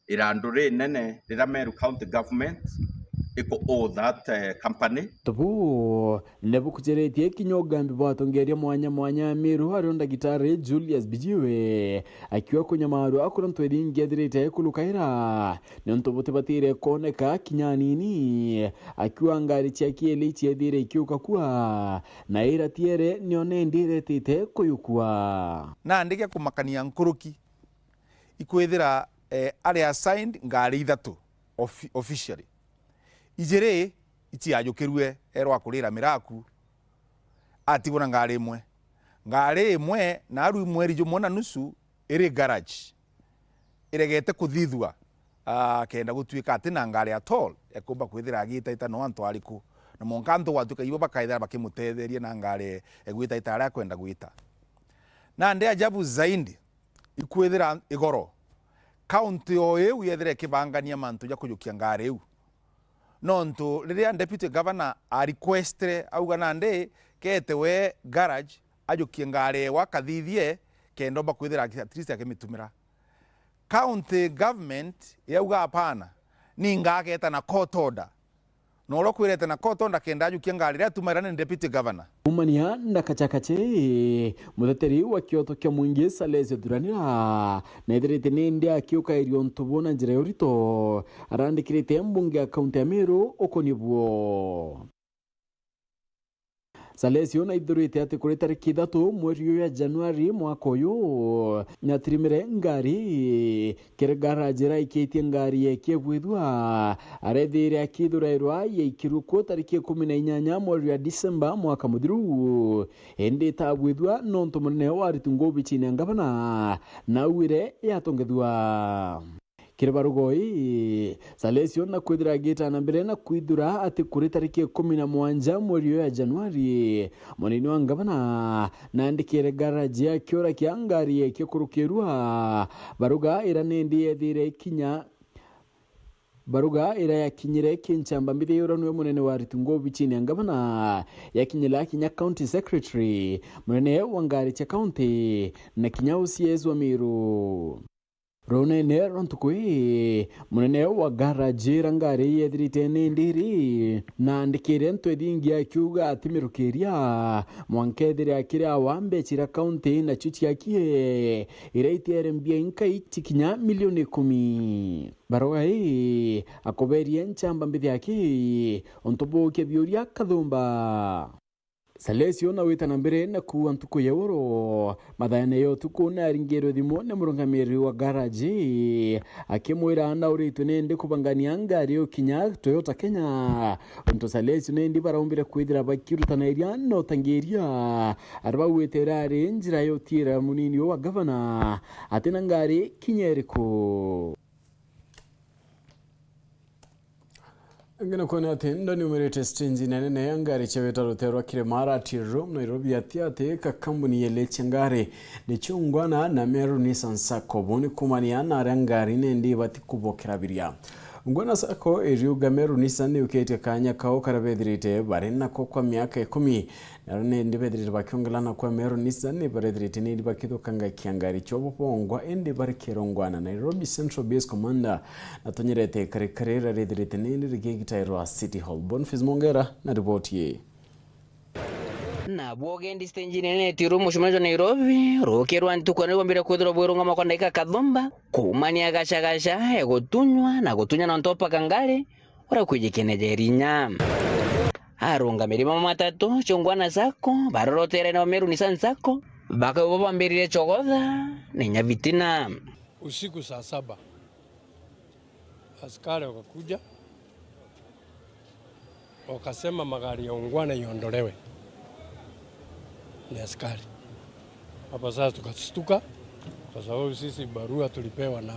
irandu rinene riria Meru County Government iku owe that, eh, company. Tubu ni bukujiritie kinya ugambi bwa atongeria mwanya mwanya a Meru, ario ndagitari Julius Bijiwe akiuga kunyamarua kuria Ntwethingia ethirite ekulukaira niuntu butibatire kwoneka kinya anini, akiuga ngari cia kieli ciethire ikiuka kua na ira tiere nio nendi iretite kuyukua. Nandi gia kumakania nkuruki, ikwithira, eh, ari assigned ngari ithatu offi-, officially. Ijiri iciajukirue erwa kurira miraku, atigwa na ngari imwe. Ngari imwe, naru mweri jumwe na nusu iri garage, iregete kuthithua, ah, kenda gutuika ati na ngari at all, ekumba kwithira agitaita no antu ariku. Na mwanka antu gwatuika ibo bakaithira bakimutetheria na ngari egwitaita aria akwenda gwita. Nandi ajabu zaidi, ikwithira igoro, county o iu yethira ikibangania mantu ja kujukia ngari iu. Nontu riria deputy governor a requestire, auga nandi kete we garage ajukie ngari ewe akathithie, kenda omba kwithira aki-, at least akimitumira. County government yauga, "Hapana, ni ngageta na court order." Na uria ukwirete na court order kenda ajukia ngari iria atumaira ni deputy governor. Kumania na kachakache, muteteri wa kioto kia mwingi Salesio Thuranira nethirite nindi akiukairia untu buu na njira ya urito, arandikirite mbunge ya kaunti ya Meru ukonie buo. Salesio naithurite ati kuri tariki ithatu mweri uyu ya Januari mwaka uyu, natirimire ngari kiri garaji iraikitie ngari yekie bwithua, arethire akithurairwa yaikirue kuo tariki ikumi na inyanya mweri wa Disemba mwaka muthiru. Indi itabwithua nontu munene wa aritu ngubi chini ya ngavana naugire yatongethua. Kiri baruga ii, Salesio na kwithira agita na mbere na kwithura ati kuri tariki ikumi na mwanja mweri uyu ya Januari, munini wa ngavana naandikire garaji ya kiura kia ngari yekie kurukirua. Baruga ira nindi yethire ikinya Baruga ira yakinyire ki nchamba mbithi yura niwe munene wa aritu ngubi chini ya ngavana, yakinyira kinya county secretary, munene wa ngari cia county, na kinya O C S wa Meru. Runene rwa ntuku ii, munene wa garaji ira ngari yethirite ni ndiri, naandikire ntu ithingi akiuga atimirukiria, mwanka ethire akiri awa mbecha ira county nacio ciakie, ira itiere mbia inkai cikinya milioni ikumi. Baruga ii akuberie nchamba mbithi aki untu buukia biuria kathumba. Salesio na wita na mbere na kuua ntuku ya uro. Mathaene ya utuku naringirwe thimu ni murungamiri wa garaji, akimwira nauritwe nindi kubangania ngari ukinya Toyota Kenya. Untu Salesio nindi baraumbire kwithira bakirutanairia na utangiria, aria bauite irari njira ya utiira munini wa gavana atina ngari kinya iriku. Ngina kwona ati ndo niumirite stage nene ya ngari cia wita rutere rwa Kirimara ati Rome Nairobi ati ati ka kambuni yele cia ngari ni ciungwana na Meru Nissan Sacco, buni kumania na aria ngari nendi ibati kubokera biria. Ungwana Sacco iriuga Meru Nissan niukitie kanya kao karia bethirite bari nako kwa miaka ikumi. Naro nindi bethirite bakiongelana kwa Meru Nissan, ni barethirite nindi bakithukanga kiangari cio bubongwa, indi bari kirongwana. Nairobi Central Base Commander natonyerete karikari rarethirite nindi rigigitairwa City Hall. Boniface Mongera na riboti ii. Na bwogendi stage nene tiro mucemanio jwa Nairobi, ruki rwa ntuku nirwombire kwithirwa bwirungama kwa ndagika kathumba, kumania gacagaca, egutunywa na gutunya na ntopa kangari, uria kwijikene ja irinya. Arungamiri ba matatu ciungwana Sacco barorotere na Meru Nissan Sacco, bakauga bambirire chogotha na inya vitina. Usiku saa saba, askari wakakuja, wakasema magari ya ungwana iondolewe. Ni askari. Hapa sasa tukastuka, kwa sababu sisi barua tulipewa na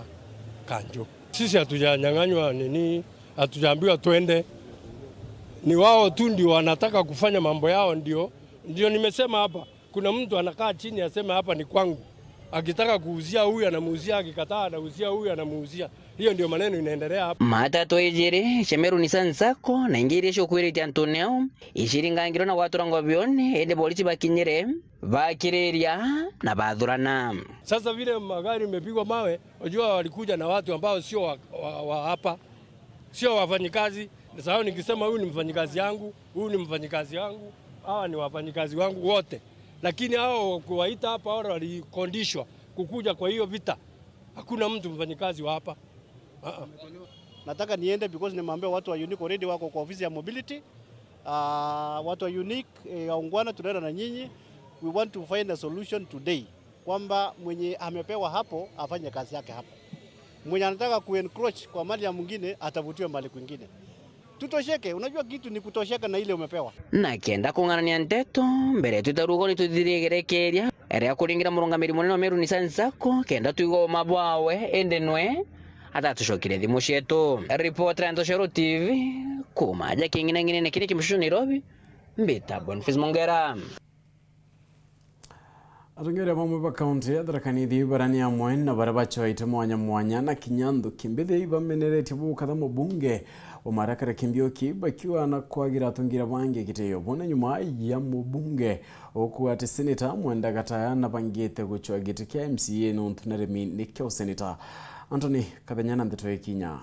Kanjo. Sisi hatujanyang'anywa nini, hatujaambiwa twende. Ni wao tu ndio wanataka kufanya mambo yao, ndio, ndio nimesema hapa, kuna mtu anakaa chini aseme, "Hapa ni kwangu." Akitaka kuuzia huyu anamuuzia, akikataa anauzia huyu anamuuzia. Hiyo ndio maneno inaendelea hapa. Matatu ijiri cia Meru Nissan Sacco na ingi iria ciukwiritie antune au, iciringangirwe na gwatura ngobione, indi borisi bakinyire, bakiriria na bathurana. Sasa vile magari imepigwa mawe, unajua walikuja na watu ambao sio wa, wa, wa hapa, sio wafanyikazi. Sasa nikisema, "Huyu ni mfanyikazi yangu, huyu ni mfanyikazi yangu," hawa ni wafanyikazi wangu wote. Lakini hao kuwaita hapa, wale walikondishwa kukuja kwa hiyo vita, hakuna mtu mfanyikazi wa hapa. Ah, ah. Nataka niende because nimeambia watu wa Unique already wako kwa ofisi ya mobility. Ah, watu wa Unique, eh, ya ungwana, tunaenda na nyinyi. We want to find a solution today, kwamba mwenye amepewa hapo afanye kazi yake hapo. Mwenye anataka kuencroach kwa mali ya mwingine atafutiwe mali kwingine. Tutosheke, unajua kitu ni kutosheka na ile umepewa. Na kenda kung'anania nteto, mbere twita rugo ni tuthirie igerekeria ria kuringira murungamiri munene wa Meru Nissan Sacco, kenda twigwa uma bwawe, indi nwe atatucokire thimu cietu. Ripoti ya Ntoshero T V, kuma aja king'inang'inene kiri kimucucu Nairobi, mbita Boniface Mongera. Atongeria bamwe ba kaunti ya Tharaka Nithi barani amwe na baria bacoite mwanya mwanya na kinya nthuki mbithi ibameneretie bukatha mubunge wa Marakara Kimbiuki, bakiuga na kwagira atongeria bangi gitio. Bona nyuma ya mubunge ukugwa ati seneta Mwenda Gataya na bangite gucwa giti kia M C A nontu naremi nikio seneta. Anthony Kathenya na ndeto ikinya.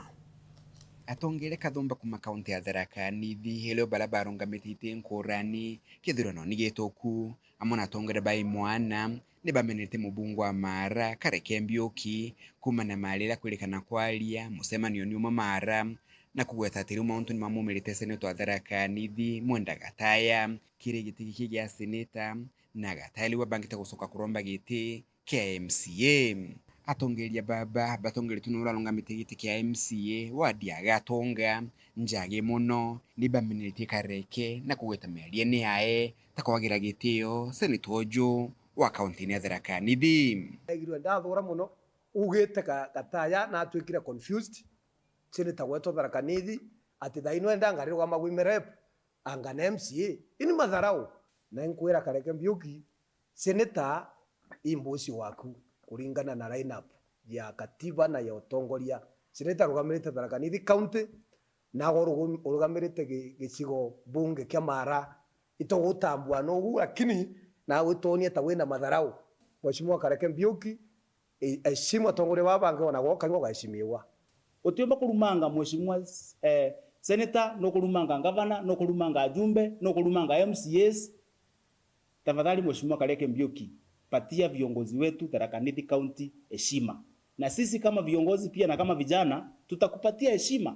Atongeria kathumba kuma kaunti ya Tharaka Nithi, ilio baria barungamite iti nkurani, kithurano ni gituku, amwe na atongeria ba imwana, ni bamenete mubunge wa Maara, Kareke Mbiuki, kumana na maarira kwirikana kwaria mucemanio ni umwe Maara, na kugweta ati riu mauntu ni mamumirite seneta wa Tharaka Nithi Mwenda Gataya kiri giti giki gia seneta, na Gataya riu abangite gucoka kuromba giti kia M C A. Atongeria baba batongeretue ni uria arungamite giti kia M C A wadi ya Gatonga, Njagi Muno, ni bameneretie Kareke na kugweta miariene yae ta kwagira gitio seneta uju wa kaunti ya Tharaka Nithi. Ndaigirwe ndathura mono, ugite ka-, Gataya na atwikire confused. Seneta wetu Tharaka Nithi, ati thaino enda ngari rugama gwi merep, anga na M C A. Ini matharau. Na inkwira Kareke Mbiuki, seneta i mbusi waku kuringana na line up ya katiba na ya utongoria. Seneta arugamirite Tharaka Nithi County, nawe urugu-, urugamirite gi-, gicigo bunge kia Mara, itugutambua nugu, lakini nawe itonie ta wina matharau. Mheshimiwa Kareke Mbiuki, e-, heshimu atongoria baba bangi, ona gwe ukaigua ugaheshimiwa. Utiumba kurumanga mheshimiwa, eh, senator, nukurumanga gavana, nukurumanga ajumbe, nukurumanga M C As. Tafadhali Mheshimiwa Kareke Mbiuki, patia viongozi wetu Tharaka Nithi County heshima. Na sisi kama viongozi pia na kama vijana, tutakupatia heshima.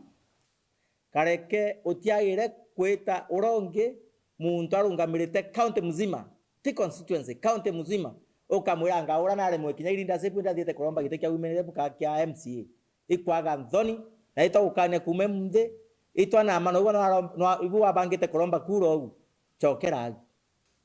Kareke utiagire kwita uria ungi muntu arungamirite county mzima, ti constituency, county mzima, ukamwira, "Ngaura naremwe kinya i leadership ndathiite kuromba giti kia women rep ka kia M C A." Ikwaga nthoni, na itwagukania kuuma munthi, itwa na ma, na igwe nwa-, nwa-, igwe wabangite kuromba kura uu, cokera au.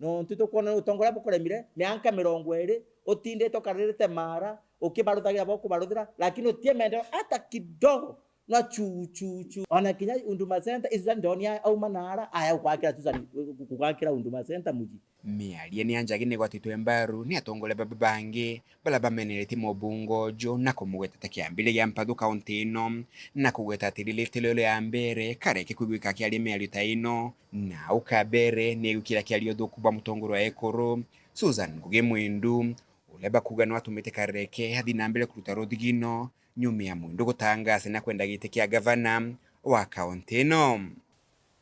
Nontu tukwona ni utongoria bukuremire, mianka mirongo iri, utindite ukaririte Mara, ukibaruthagira bo kubaruthira, lakini utie maendeleo hata kidogo. Na chu, chu, chu. Ona kinya Huduma Center, icio ndoni ya auma Nara, aya ugwakira tu sani, ugwakira Huduma Center muji. Miario ni ya Njagi ni igwatitwe mbaru ni atongoria baba bangi, baria bameneretie mubunge uju na kumugweta ta kiambiria gia mpathu kaunti ino, na kugweta ati ririte riorio ya mbere Kareke kwigwika akiaria miario ta ino. Na au kabere ni egwikira kiario uthuku bwa mutongoria wa ekuru, Susan Ngugi Mwindu, uria bakuga no atumite Kareke athi na mbere kuruta ruthigino nyuma ya Mwindu gutangaza ni akwenda giti kia gavana wa kaunti ino.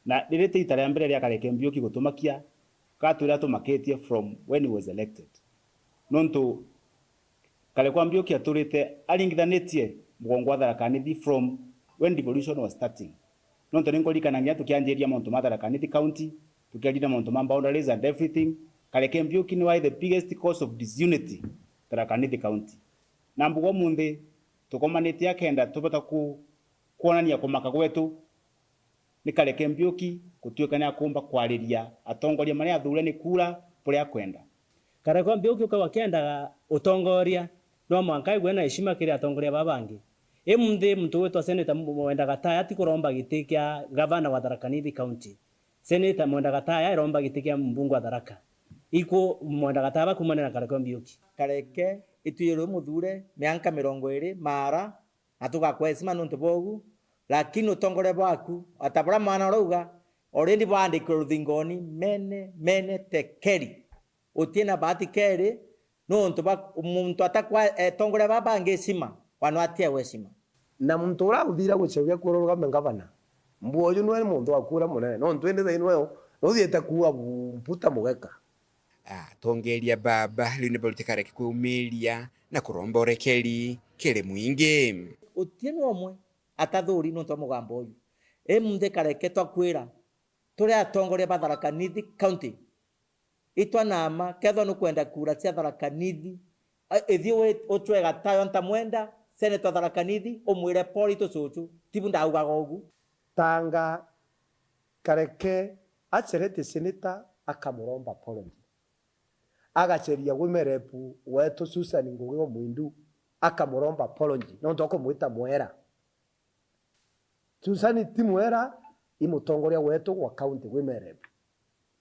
Na riri ti ita ria mbere ria Kareke Mbiuki gutumakia, ka twira atumakitie from when he was elected. Nontu Kareke Mbiuki aturite aringithanitie mugongo wa Tharaka Nithi from when devolution was starting. Nontu ni nkuririkanagia tukianjiria mauntu ma Tharaka Nithi County, tukiarira mauntu ma boundaries and everything, Kareke Mbiuki niwe the biggest cause of disunity Tharaka Nithi County. Na mbuga umunthi tukomanite akenda tubota ku-, kwonania kumaka gwetu ni Kareke Mbiuki gutuika ni akumba kwariria atongoria maria athure ni kura buria akwenda. Kareke Mbiuki ukauga akiendaga utongoria, no mwanka aigwe na heshima kiri atongoria baba bangi. Imunthi muntu witwa Senator Mwenda Gataya ti kuromba giti kia gavana wa Tharaka Nithi County. Senator Mwenda Gataya iromba giti kia mbunge wa Tharaka. Iku Mwenda Gataya bakumane na Kareke Mbiuki? Kareke itwirwe muthure mianka mirongo iri Mara, na tugakwa heshima nontu bwa ugu, lakini utongoria bwaku, o ta buria mwana urauga, already bwaandikirwe ruthingoni, mene, mene, tekeri. Uti na bahati keri, nontu bwa muntu atakwa, eh, atongoria baba bangi heshima, wana atia heshima. Na muntu uria uthira gucauria kuura urugame ngavana, mbuoju nwe ni muntu wa kuura munene, nontu indi thaino eo nuthiite kuua bu-, mputa mugeka. Atongeria baba riu ni baruti Kareke kwiumiria na kuromba urekeri kiri mwingi. Uti ni umwe atathuri nontu bwa mugambo uyu. Imunthi Kareke twakwira, turi atongoria ba Tharaka Nithi County. Itwa na ma, kethwa nukwenda kura cia Tharaka Nithi, a, ithi wi-, ucwe Gataya ntamwenda, senator Tharaka Nithi, umwire pori tu cucu, tibu ndaugaga ugu. Tanga Kareke acerete senator akamuromba apology. Agaceria women rep wetu Susan Ngugi wa Mwindu akamuromba apology nontu akumwita mwera. Susan ti mwera, i mutongoria wetu wa county women rep.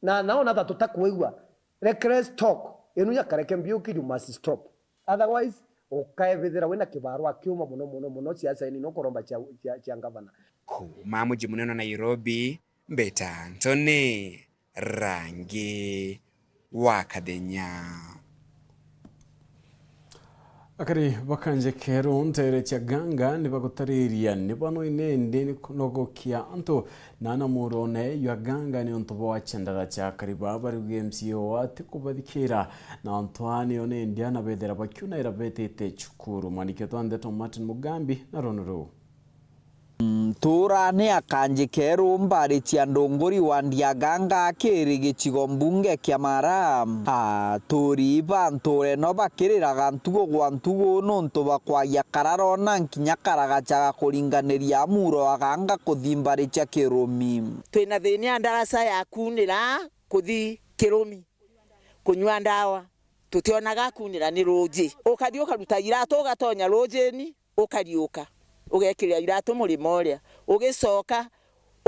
Na naona ta tutakwigua. Reckless talk inu ya Kareke Mbiuki, you must stop. Otherwise, ukaebithira wina kibarua kiuma muno, muno, muno siasa ini, nukuromba cia, cia, cia ngavana. Kuuma muji munene wa Nairobi, mbita Anthony Rangi wa Kathenya. Akari ba Kanjekeru nteere cia Ganga nibagutariria ni banoine ndi ni kunogokia antu na na murone ywa Ganga ni untu bwa chandara cha akari baa bari gu M C A o ati kubathikira na antu aa nio ni ndia na bethira bakiunaira betite cukuru. Mwandiki wetu wa ndeto Martin Mugambi na rono ruu. Ntuura ni akanji keeru mbari cia Ndunguri wa Ndiaganga kiri gicigo mbunge kia Mara. Aturi ba ntuura ino bakiriraga ntugu gwa ntugu nuntu bwa kwagia kararo na nkinya karagaca ga kuringaniria muro aganga kuthi mbari cia kirumi. Twina thiina ya ndaraca ya kuunira kuthi kirumi kunyua ndawa. Tutionaga kuunira ni ruuji. Ukathi ukaruta iratu ugatonya ruujini, ukariuka, ugekirira iratu murimo uria, ugicoka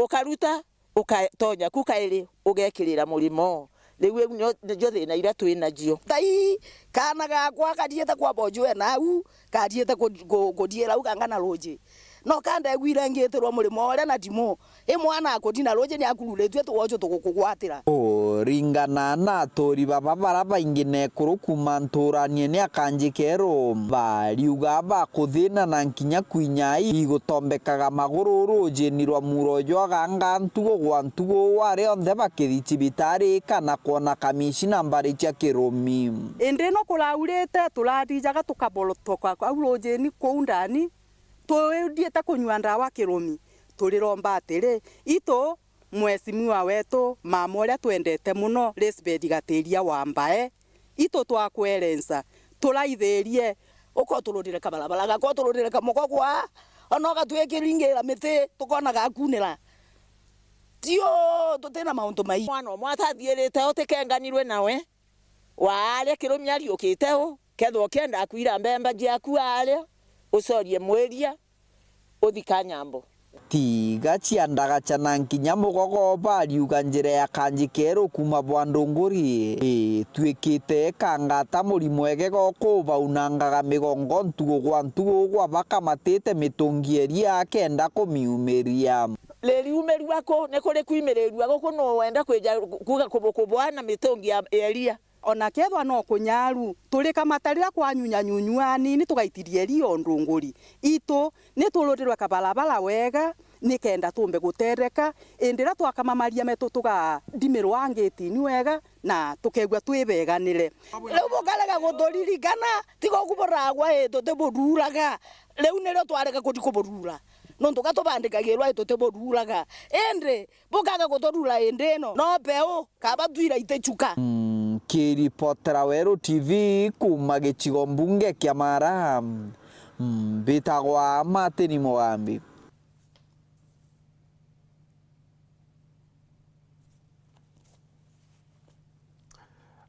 ukaruta, ukatonya ku kairi, ugekirira murimo. Riu iu nio, nijo thiina iria twi nacio. Thai, kaana gakwa kariite kwa boju we nau, kariite ku-, ku-, kuthiira au kangana ruuji. No ka ndegwire ngiitirwa murimo uria na ndimu, i mwana akudina ruuji ni akururitue tuwoju tugukugwatira. Kuringana na aturi baba bara baingi na ekuru kuuma ntuuranie ni akanji keeru, bariuga bakuthina na nkinya kwinya igutombekaga maguru ruujini rwa muro jwa ganga ntugu gwa ntugu, wari onthe bakithi cibitari kana kwona kamishina mbari cia kirumi. Indi no kuraurite, turathijaga tukaborotoka au ruujini kuu ndani, tuthiite kunyua ndawa kirumi. Turiromba atiri, itu, mheshimiwa wetu, mama uria twendete mono, Lisbeth Gatiria wa Mbae, itu twakwerenca, turaithirie, ukotururire kabarabara gako, utururire kamoko gwa, ona ugatwikiringira miti, tukona gakunira. Tio, tutina mauntu mai. Mwana umwe atathiirite utikenganirwe nawe, waaria kirumi ariukite u, kethwa ukienda kwira mbemba jiaku aria, ucorie mwiria, uthi ka nyambo. Tiga cia ndagaca na nkinya mugogo bariuga njira ya kanji keeru kuuma bwa Ndunguri itwikite kangata murimo ege gokubaunangaga migongo ntugu gwa ntugu gwa bakamatite mitungi eria kenda kumiumiria. Ririumirua ku? Ni kuri kwimiririua guku? Nuu wenda kwija kuga kubu-, kubwa na mitungi ya, ya iria? Ona kethwa no kunyaru, turikamata riria kwanyunyanyunyua anini tugaitiria iria o Ndunguri. Itu ni tururirwe kabarabara wega nikenda tumbe gutereka, indi riria twakamamaria metu tugadimirwa ngitini wega na tukegua twi beganire. Riu bukarega guturirikana, tiga uku buragwa ii tutibururaga. Riu nirio twarega kuthi kuburura, nontu ga tubandikagirwa ii tutibururaga. Indi bukaga guturura indi ino, no peu kaba twira itichuka. Mm, kiripotera Weru T V kuuma gicigo mbunge kia Mara, mm, mbitagwa Martin Mugambi.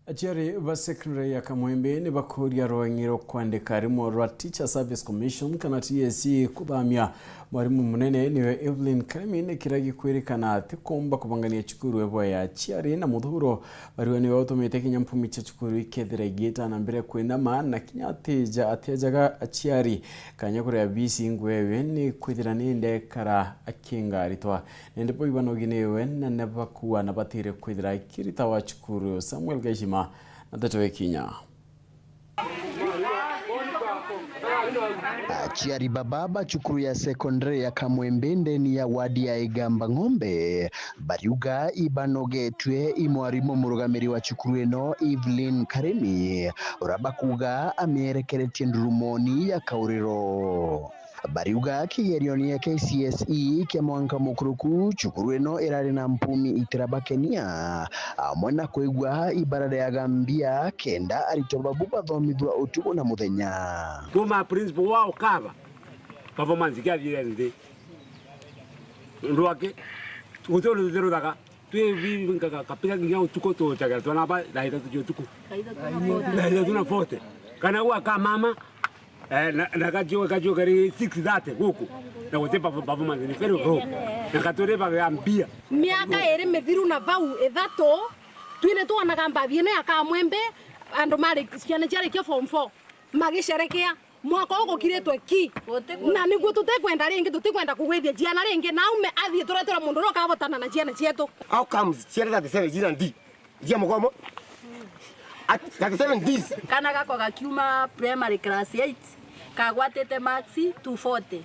Aciari ba secondary ya Kamwembe ni bakuria rwang'i rwa kwandika arimo rwa Teacher Service Commission kana T S C kuthamia mwarimu munene niwe Evelyn Karimi, ni kiria gikwirikana atikumba kubangania cukuru ebo ya aciari na muthuro. Barua niwe utumite kinya mpumi cia cukuru ikethira igiita na mbere kwinama na kinya atija-, atiajaga aciari kanya kuria bisi ngwewe ni kwithira ni ndekara akinga aritwa. Nende bo ibanoginiwe na nibakua na batire kwithira kirita wa cukuru. Samuel Gashima na ndeto ikinya. Aciari baba ba cukuru ya sekondari ya Kamwembe ndeni ya wadi ya Igamba Ng'ombe bariuga ibanogetwe i mwarimu murugamiri wa cukuru ino Evelyn Karimi, uria bakuuga amierekeretie ndurumoni ya kauriro. Bariuga kigerio ni ya K C S E kia mwanka mukuruku, cukuru ino irari na mpumi itirabakenia, amwe na kwigua ibarariaga mbia kenda aritwa babu bathomithua utuku na muthenya. Kuma principal wao kaba performance kiathire nthi. Ndu aki, guti undu tutiruthaga. Twi bi-, ka-, ka-, kapiga nginya utuku tuchagira twana ba thaa ithatu cia utuku. Thaa ithatu na forty. Kana gwa ka mama, eh, na, na kajua, kajua kari six thirty guku. Na guti perf-, performance ni very low. Na katuri baga mbia. Miaka iri mithiru na bau ithatu, twine twonaga mbathi ino ya Kamwembe, andu mari, ciana ciarikia form four, magisherekea. Mwaka uyu gukiritwe ki? Na niguo tutikwenda ringi, tutikwenda kugwithia ciana ringi, na aume athii turetera mundu uria ukavotana na ciana cietu. How comes ciana thirty-seven cina D? Cia mugomo? At thirty-seven Ds. Kana gako gakiuma primary class eight, kagwatite marks two forty.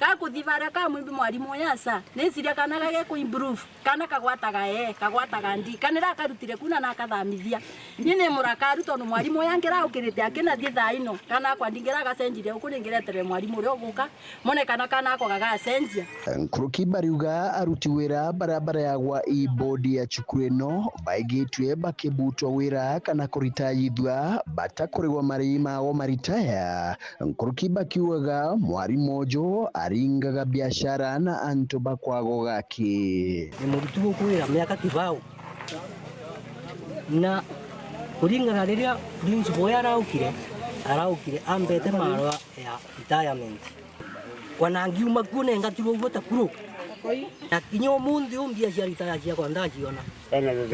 Gakuthi baria ka mwimbi mwarimu uyu aca, niciria kana gage ku improve, kana kagwataga ee, kagwataga ndi, kana ira akarutire ku na nakathamithia. Ni ni murakaru tondu mwarimu uyu angiraukirite akinathie thaa ino, kana akwa ndingira agacenjirie uku ningireterere mwarimu uria uguka, mone kana kana ako gagacenjia. Nkuruki bariuga aruti wira baria bareagwa i bodi ya cukuru ino baigitue bakibutwa wira kana kuritayithua batakurigwa marii mao maritaya. Nkuruki bakiugaga mwarimu uju aringaga biashara na antu ba kwago gaki. Ni muruti gukwira miaka kibao, na kuringana riria principal uyu araukire, araukire ambete marua ya retirement. Kwana ngiuma kuo nengatirwo uguo ta kuru. Na kinya umunthi u mbia cia retire ciakwa ndaciona.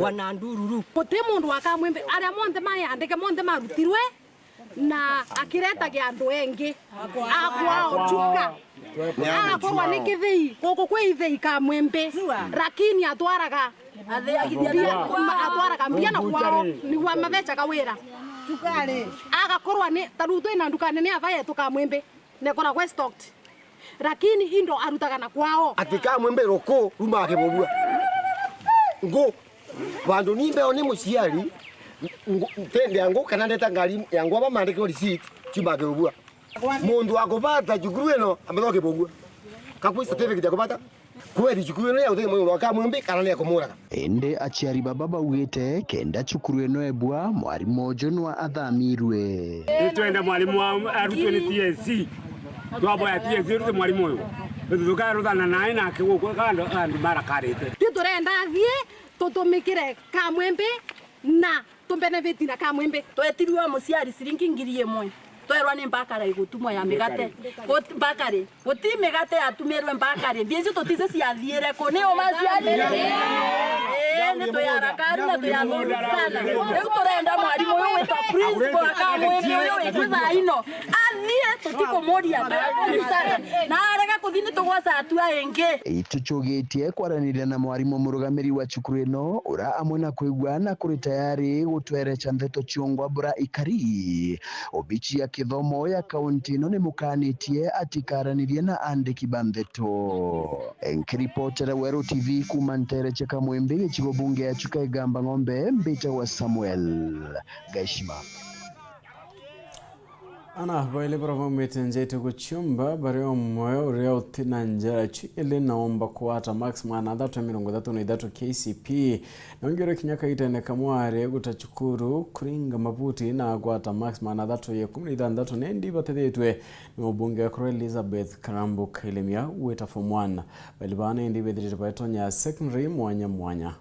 Kwana ndururu. Guti mundu wa Kamwimbi, aria monthe mayandike monthe marutirwe, na akiretagia andu engi akwao chuka. Agakorwa ni kithei, guku kwi ithei Kamwimbi, lakini atwaraga mbia, atwaraga mbia na kwao, niguo amathecaga wira. Agakorwa ni, ta riu twina ndukane ni ava yetu Kamwimbi, nekoragwa stocked, lakini indo arutaga na kwao. Ati Kamwimbi ruku rumaga Kibubua. Ngu, vandu ni mbeo ni muciari, ngu, ntende ya ngu kana ndeta ngari ya ngu aba mandikirwo receipt, ciumaga Kibubua. Mundu wa kubata cukuru ino ambethwa Kibubua. Kakwi certificate ya kubata. Kweri cukuru ino ya uteithia mundu wa Kamwimbi kana ni ya kumuraga. Indi aciari baba baugite kenda cukuru ino ebua, mwarimu uju nwa athamirwe. Nitwenda mwarimu wa, arutwe ni T S C. Twaboya T S C irute mwarimu uyu. Ithu tukaruthana nae nake guku andu, andu marakarite. Ti turenda athie tutumikire Kamwimbi na tumbenefiti na Kamwimbi. Twetirwe o muciari ciringi ngiri imwe. Twerwa ni mbakara igutumwa ya migate. Gut-, mbakare. Guti migate yatumirwe mbakare. Mbia icio tutici ciathiire ku. Ni uma ciathire? Ii, ni tuyarakaru na tuyathuru sana. Riu turenda mwarimu uyu witwa principal wa Kamwimbi uyu witwe thaa ino. Athie, tutikumuria. Tuyathuru sana. Na arega kuthi ni tugwaca hatua ingi. Itucugitie kwaraniria na mwarimu murugamiri wa cukuru ino, ura amwe na kwigua na kuri tayari gutwereca ndeto ciongwa bura ikari. Obici ya kithomo ya kaunti ino nimukaanitie ati ikaranirie na aandiki ba ndeto. Nkiripotera Weru T V kuuma nteere cia Kamwimbi, gicigo bunge ya Chuka Igamba Ng'ombe, mbitagwa Samuel Gaishima. Ana baili baria baumite nja iti guciumba bari o mwoyo uria uti na njara ciili na umba kugwata max magana athatu na mirongo ithatu na ithatu K C P. Na ungi uri kinya kaitene kamwe ari guta cukuru, kuringa mabuti na agwata max magana athatu ya ikumi na ithanthatu, ni ndi batithitwe ni mubunge wa Ekuru Elizabeth Karambu Kailemia gwita form one. Baili baa ni ndi bethirite baitonya secondary mwanya mwanya.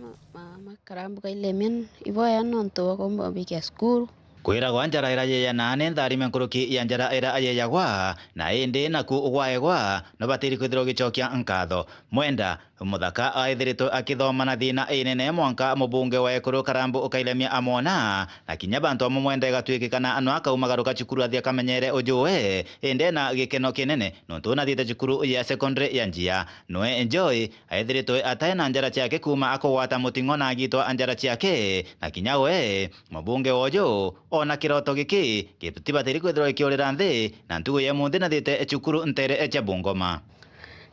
Ma-, ma-, Makarambu Kailemia, iboya nontu bwa kumba ubikia cukuru. Kwiragwa njara ira yeyanaa ni ntharime nkuruki ya njara ira yeyagwa, na indi naku gwaegwa, nubatiri kwithirwa ugicokia nkatho. Mwenda Muthaka aithiritwe akithoma na thina inene mwanka mubunge wa Ekuru Karambu Kailemia amwona, na kinya bantu bamwe Mwenda igatwikikana no akaumagaruka cukuru athi akamenyere ujuwe, indi ena gikeno kinene nontu nathiite cukuru ya secondary ya Njia. Noe Joy aithiritwe atae na njara ciake kuuma akugwata muting'o na agitwa njara ciake, na kinya we mubunge woju ona kiroto giki gitibatiri kwithirwa gikiurira nthi, na ntugu ya munthi nathiite cukuru nteere cia Bungoma.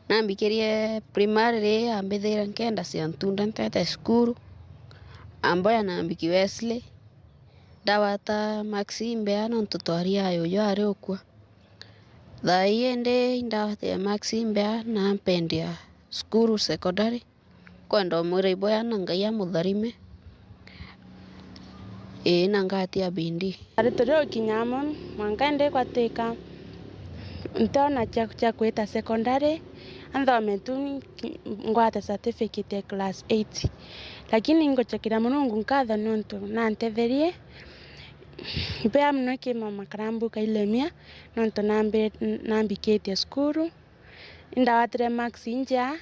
Nambikirie primary ri ambithiire nkenda cia ntunda ntete cukuru, amboya nambiki Wesley, ndagwata max imbea nontu twari ayo uju ari ukua. Thaa ii indi indagwatire max imbea na mpendia cukuru secondary. Nkwenda umwira iboya na Ngai amutharime. Ii, na ngatia bidii. Ari turi ukinya amo, mwanka indi gwatwika ntiona cia, cia kwita secondary, anthome tu ngwate certificate ya class eight. Lakini ngucokeria Murungu nkatho niuntu nantetherie. Ibea mono ki Mama Karambu Kailemia, niuntu nambi-, nambikitie cukuru. Indagwatire max injea,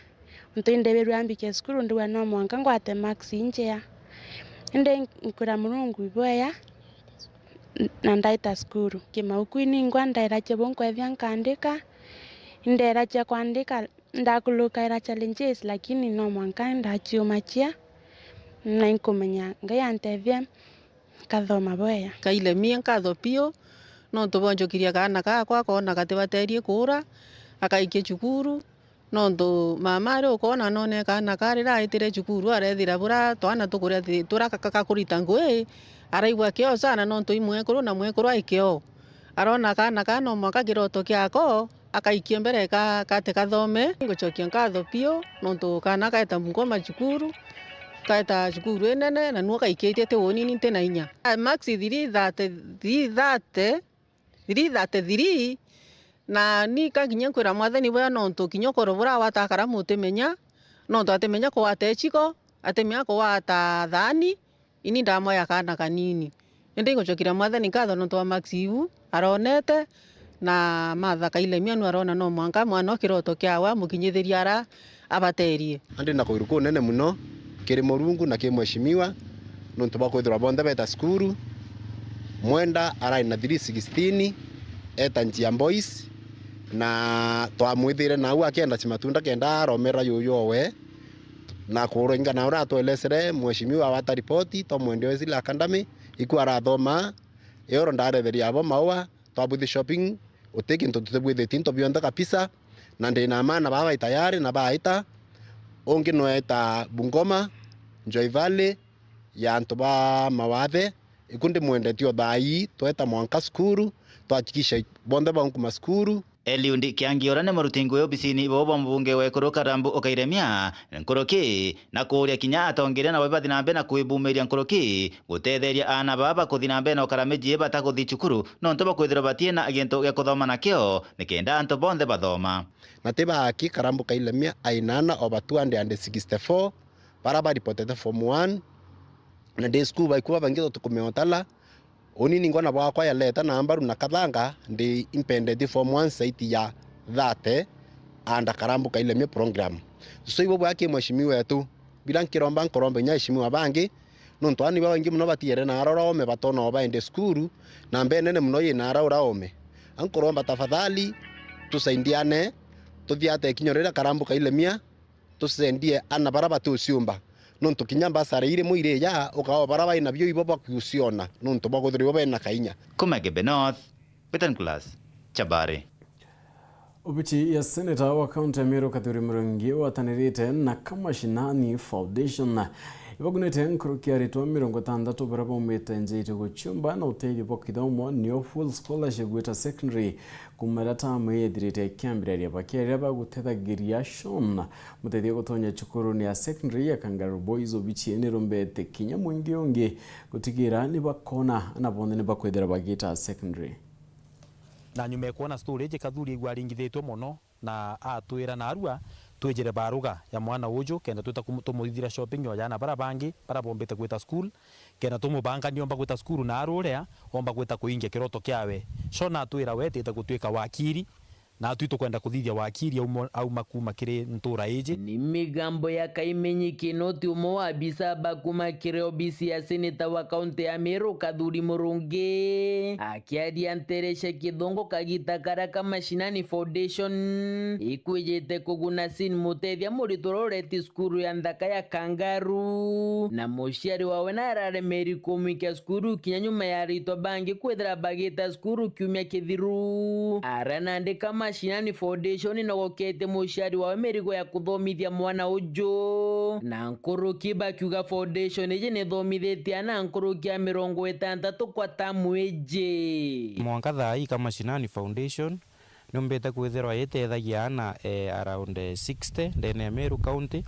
untu indebirwe ambike cukuru, ndigwa no mwanka ngwate max injea. Indi nkwira Murungu ibwea, na ndaita cukuru. Kimauku iningwa ndaira cia bunkwethia nkandika, indaira cia kwandika, ndakurukaira challenges, lakini no mwanka ndaciumakia, na inkumenya Ngai antethia. Nkathoma bwega. Kailemia nkatho piu, Nontu bwonjokirie kaana gakwa, akoona gatibateerie kuura, akaikia cukuru. Nontu mama ari ukoona noone kaana ka riria aitire cukuru, areethira buria twana tukuria ti-, turia ka-, ka-, kakurita ngui, araigua kio sana nontu i mwekuru na mwekuru ai kio. Aroona kaana ka no mwanka kiroto kiako, akaikia mbere ka-, kati kathome. Ngucokia nkatho piu nontu kaana kaeta Bungoma cukuru, kaeta cukuru inene, na nuo kaikitie ti uuni ni nti na inya. Marks three thirty, three thirty, three thirty-three, na ni ka kinya nkwira Mwathani bwega, nontu kinya ukoro buria agwata karamu utimenya, nontu atimenya kugwata iciko, atimenya kugwata thaani, ini ndamwaya kaana kanini. Indi ngucokeria Mwathani nkatho nontu bwa marks iu aronete, na Martha Kailemia nu arona no mwanka mwana o kiroto kiawe amukinyithirie ara abateerie. Andi na kuiru kunene muno kiri Murungu na kiri mheshimiwa, nontu bwa kwithirwa bonthe beeta cukuru. Mwenda arari na three sixteen, eeta Njia Boys, na twamwithire nau akienda cimatunda kenda aromerera yuyu owe, na kuringana na uria atwelesere mheshimiwa wata ripoti, twamwendie Wesley Academy, iku arathoma, Eoro ndaretheria abo maua, twabuthi shopping, uti kintu tutibwithitie into bionthe kabisa, na ndi na maana baba bai tayari na baita. Ungi nweta Bungoma, Joy Valley, ya antu ba mawathe, iku ndimwendetie o thaa ii, tweta mwanka cukuru, twahakikisha bonthe baunkuma cukuru. Eliud Kiangi, uria ni muruti ngui obisini bo bwa mubunge wa Ekuru Karambu Ukairemia nkuruki, na kuuria kinya atongeria nabo bathi na mbere na kwibumiria nkuruki gutetheria aana baba kuthi na mbere na gukara miji batakuthi cukuru, nontu bakwithirwa batina gintu gia kuthoma nakio, nikenda antu bonthe bathoma. Na ti baaki, Karambu Kailemia aina aana over two hundred and sixty-four, bara baripotete form one, na day school baikua babaingi tukumea utala. Uni ningwa na bwakwa yaleta na mbaru na kathanga, ndi impendeti form one saiti ya thirty, anda Karambu Kailemia program. So ibo bwaki mheshimiwa wetu, bila nkiromba nkoromba inya mheshimiwa bangi, nontu ani babaingi muno batiere na arora ome batona obaende cukuru, na mbenene muno yina ara ura ome. Ankoromba tafadhali, tusaidiane, tuthiate kinyo riria Karambu Kailemia, tusendie ana bara batuciumba, nontu kinya mbasara iri mwirija ukao bara bai nabio ibo bakuciona, nontu bwa kwithirwa ibo bena kainya. Kuma Gembe North, Wetangula Chabari. Obici ya seneta wa kaunti ya Meru Kathuri Murungi watanirite na Kamashinani Foundation ibagunite nkuruki aritwa mirongo itantatu bara baumite nja itu guciumba na utethio bwa kithomo, nio full scholarship gwita secondary, kuma riria tamu ii ithirite ikiambiriria. Bakiaria bagutethagiria Sean, mutethia gutonya cukuruni ya secondary ya Kangaru Boys, obici ii nirumbete kinya mwingi ungi gutigira ni bakona ana bonthe ni bakwithira bagita secondary. Na nyuma ya kwona story iji, Kathuri aigua aringithitue mono na atwira narua twijire baruga ya mwana uju, kenda twita kumu-, tumuthithira shopping o ya ana bara bangi bara bombite gwita school, kenda tumubangania omba gwita cukuru na aruria omba gwita kuingia kiroto kiawe. Sean atwira we etite gutwika wakiri, na atwi tukwenda kuthithia wakiri auma, auma kuma kiri ntura iji. Ni migambo ya Kaimenyi Kinoti, umwe wa abisa ba kuma kiri obisi ya seneta wa kaunti ya Meru Kathuri Murungi, akiaria nteere cia Kithungu kagita karia Kamashinani Foundation ikwijite kuguna Sean, mutethia muritwa uria ureti cukuru ya nthaka ya Kangaru, na muciari wawe nararemeri kumwikia cukuru kinya nyuma ya aritwa bangi kwithira bagita cukuru kiumia kithiru. Aria nandi Kamashinani Foundation nogoketie muciari wawe mirigo ya kuthomithia mwana uju, na nkuruki bakiuga foundation iji nithomithitie ana nkuruki ya mirongo itantatu kwa tamu iji. Mwanka thaa ii Kamashinani Foundation niumbite kwithirwa itethagia ana, eh, around, eh, sixty ndene ya Meru County,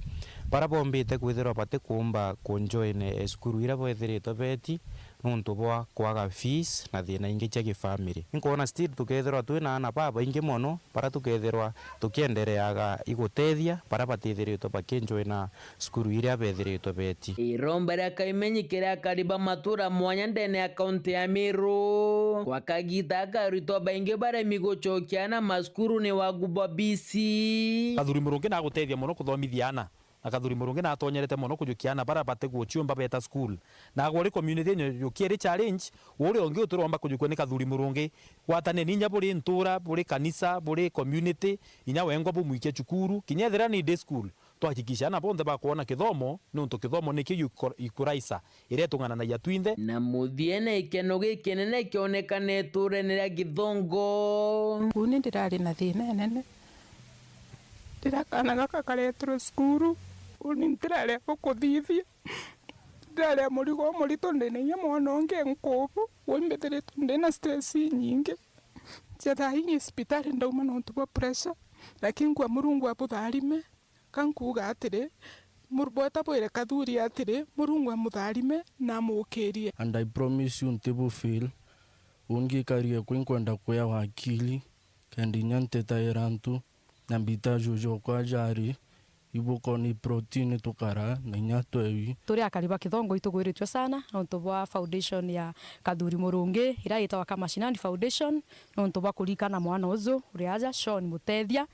bara bombite kwithirwa batikumba kunjoin, eh, cukuru iria bethiritwe beti nontu bwa kwaga fees na thina ingi cia gifamily. Inkwona still tukethirwa twina ana babaingi mono bara tukethirwa tukiendereaga igutethia bara batithiritwe bakinjoina cukuru iria bethiritwe beti. Iromba ria Kaimenyi kiria akari ba matura mwanya ndene ya kaunti ya Meru. Kwa kagita aka aritwa baingi baremi gucokia ana macukuru ni wagu bwa B C. Kathuri Murungi nagutethia mono kuthomithia ana, na Kathuri Murungi natonyerete mono kujukia ana bara bati guciumba beta school. Na agwe uri community yenyu yukia iri challenge, uria ungi uturomba kujukua ni Kathuri Murungi. Gwataneni inya buri ntura, buri kanisa, buri community, inya wengwa bumwikie cukuru, kinya ethira ni day school. Twahakikisha aana bonthe bakwona kithomo, niuntu kithomo nikio equalizer iria itung'ananagia twinthe. Na muthiene, ikeno gikinene kionekane ituurene ria Githongo. Uuni ndirari na thiina inene. Riria kaana gaka karetirwe cukuru, uuni ntirari a gukuthithia. Ndirari a murigo umuritu, ndi na inya mwana ungi nkubu. Uu imbithiritwe ndi na stress inyingi. Cia thaa ingi cibitari ndauma nontu bwa pressure, lakini nkua Murungu abutharime. Ka nkuuga atiri, mur-, bweta bwire Kathuri atiri, Murungu amutharime na amuukirie. And I promise you ntibu feel. Ungikarie kwi nkwenda kuya wakili, kenda inya ntitaira antu, na mbita juju okwa jari, ibuko ni protein tukara, na inya twewi. Turi akari ba Kithongo itugwiritue sana, nontu bwa foundation ya Kathuri Murungi, iria yitagwa Kamashinani Foundation, nontu bwa kurikana mwana uju uri aja, Sean Mutethia,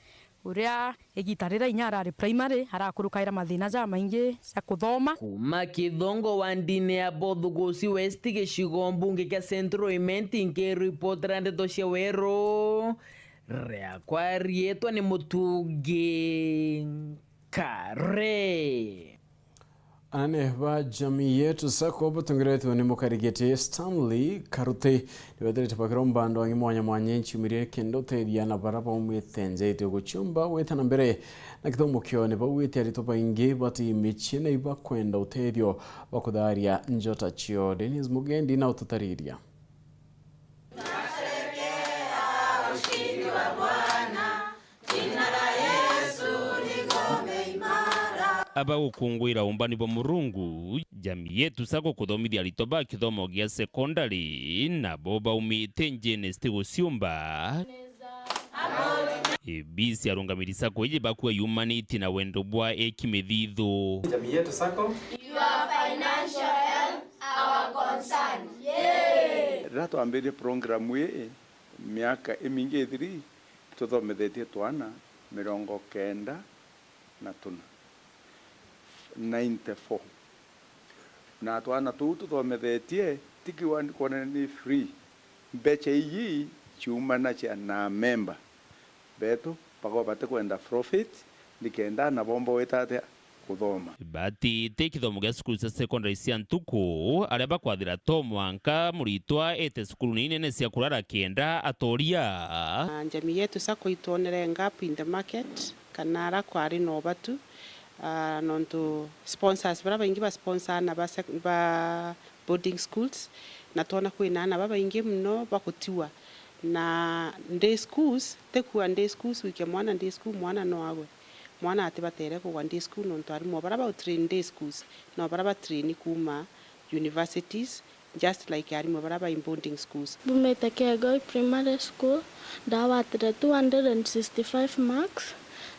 uria igita riria inya arari primary, arakurukaira mathina jamaingi ja kuthoma. Kuuma Kithongo wandine ya Bothugusi West, gicigo mbunge kia Central Imenti, nkiripotera ndeto cia Weru, riakwa riitwa ni Mutungi Kare. Anene ba Jamii Yetu Sacco batongeretwe ni mukarigiti Stanley Karuti, nibethirite bakiromba andu angi mwanya mwanya nchiumire kenda uteethia na bara baumite nja itio guciumba gwita na mbere na kithomo kiao. Nibauite aritwa baingi bati micii na ibakwenda uteethio bwa kutharia njota ciao. Dennis Mugendi na ututariria. Aba gukunguira umbani bwa Murungu, Jamii Yetu Sacco kuthomithia aritwa ba kithomo gia sekondari, nabo baumite njene citi guciumba. Ibisi arungamiri sacco iji bakua yumanitie na wendo bwa eki mithithu. Jamii Yetu Sacco. Your financial health, our concern. Yay! Riria twambirie program ii, miaka imingi ithiri, tuthomethetie twana mirongo kenda na tuna, ninety-four. Na twana tuu tuthomethetie, tikiwa kwona ni free. Mbeca iji ciumanagia na memba betu, bakorwa batikwenda profit, nikenda ana bomba gwita atia kuthoma. Batite kithomo gia cukuru cia secondary cia ntuku, aria bakwathira to mwanka muritwa ete cukurune inene cia kurara kenda atoria. Jamii Yetu Sacco itwonere gap in the market, kana ara kwari na ubatu, ah, nontu sponsors bara baingi ba sponsor ana ba sec-, ba boarding schools, na twona kwina ana babaingi mono bagutigwa. Na day schools, ti kuuga day schools wike mwana day school, mwana no agwe. Mwana atibatere kugwa day school, nontu arimu bara ba train day schools, no bara ba train kuuma universities, just like arimu bara ba in boarding schools. Mbumite Kiegoi Primary School, ndawatire two hundred and sixty-five marks,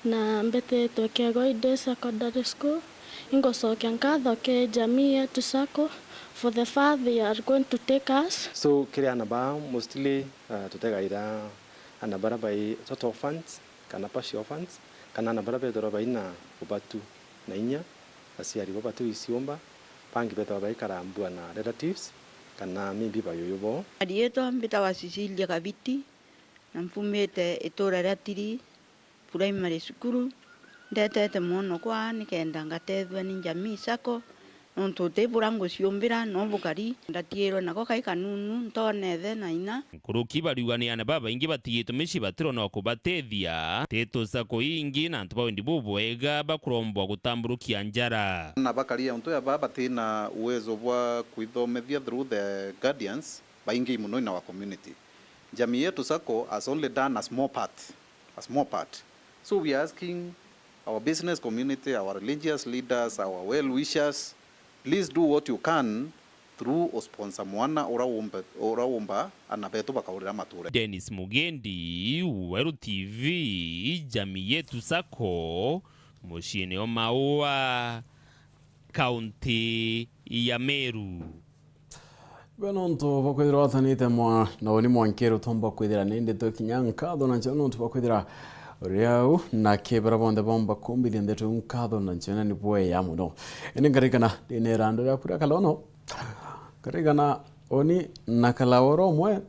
na mbitiritwe Kiegoi Day Secondary School. Ingucokia nkatho ki Jamii Yetu Sacco for the far they are going to take us. So, kiri ana baa, mostly, uh, tutegaira ana bara bai total orphans, kana partial orphans, kana ana bara bethirwa baina ubatu na inya, aciari bo bati wiciumba, bangi bethirwa baikara mbua na relatives, kana maybe bayuyu bo. Riitwa mbitagwa Cecilia Kabiti, na mpumite itura ria Tiri Primary School. Ndetete mwono kwaa nikenda ngatethua ni Jamii Sacco, nontu uti bura nguciumbira, no bukari. Ndatiirwe nako kai kanunu, ntoonethe na inya. Nkuruki bariuga ni aana babaingi batigitwe micii batirona o kubatethia. Titu sacco ingi na antu ba wendi bubwega bakurombwa gutamburukia njara. Na bakari untu ya baa batina uwezo bwa kwithomethia through the guardians, baingi mono in our community. Jamii Yetu Sacco has only done a small part, a small part. So we are asking our business community, our religious leaders, our well wishers, please do what you can through usponsor mwana ura umbe-, ura umba ana betu bakaurira mature. Dennis Mugendi, Weru T V, Jamii Yetu Sacco, muciini o Maua, kaunti ya Meru. Ibe nontu bwa kwithirwa watanite mwa-, na uni mwankiru tumba kwithira ni ndeto kinya nkatho na ncheo nontu bwa kwithira uri au, na kibira bonthe bomba kumbithia ndeto nkatho na ncheo ni bweya mono. Indi nkarikana ndina irandu riaku ria kalono, nkarikana uni na kalaoro umwe,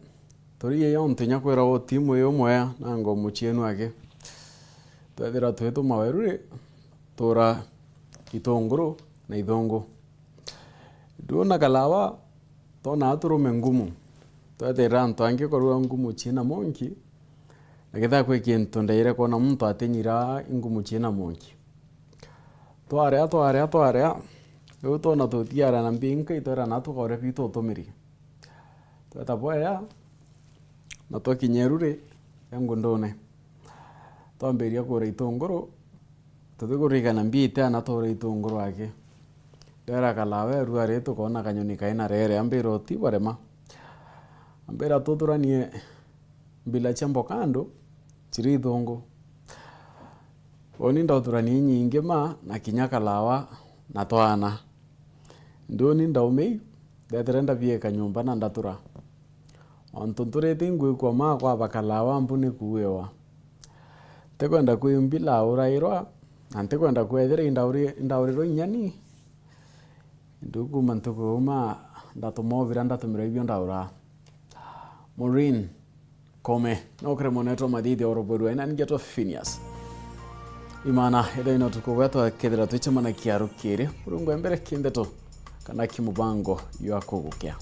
turi iyo yontu inya kwira o timu iyo umwe na ngo mucienu aki. Twethira twi tumaweru ri, tuura itunguru na ithungu. Ndugu na kalawa, twonaa turume ngumu. Twethira antu angi korwa ngumu ciina monki, na kethira kwi kintu ndeire kwona muntu atinyira ngumu ciina monki. Twaria, twaria, twaria, riu twona tutiara na mbinka, itwera na tukaure bitu utumiri. Tweta bwea, na twakinya iruri ya ngundune. Twambiria kuura itunguru, tuti kurikana mbite ana tuura itunguru aki. Ndera kalawa erua ri tukoona kanyoni kaina rere, ambira uti barema. Ambira tuthuranie mbila cia mboka andu ciri ithungu. Uni ndauthurania inyingi ma na kinya kalawa na twana. Nduni ndaumei, ndetire ndabiika nyumba na ndatura. Ontu nturite ingwikua ma kwaba kalawa mbu ni kuuiwa. Ntikwenda kwi mbila urairwa, na ntikwenda kwethira indauri-, indaurirwa inya ni. Ndu kuma ntuku iu ma ndatuma ubira ndatumirwa ibio ndaura. Maureen Kome, no kiri mwanetwa mathithia urubwirwa ina ningetwa Phineas. Imana, ethira ina utuku bwa twakethira twicemana kiaru kiri, Murungu embere kindeto, kana kimubango jwa kugukia.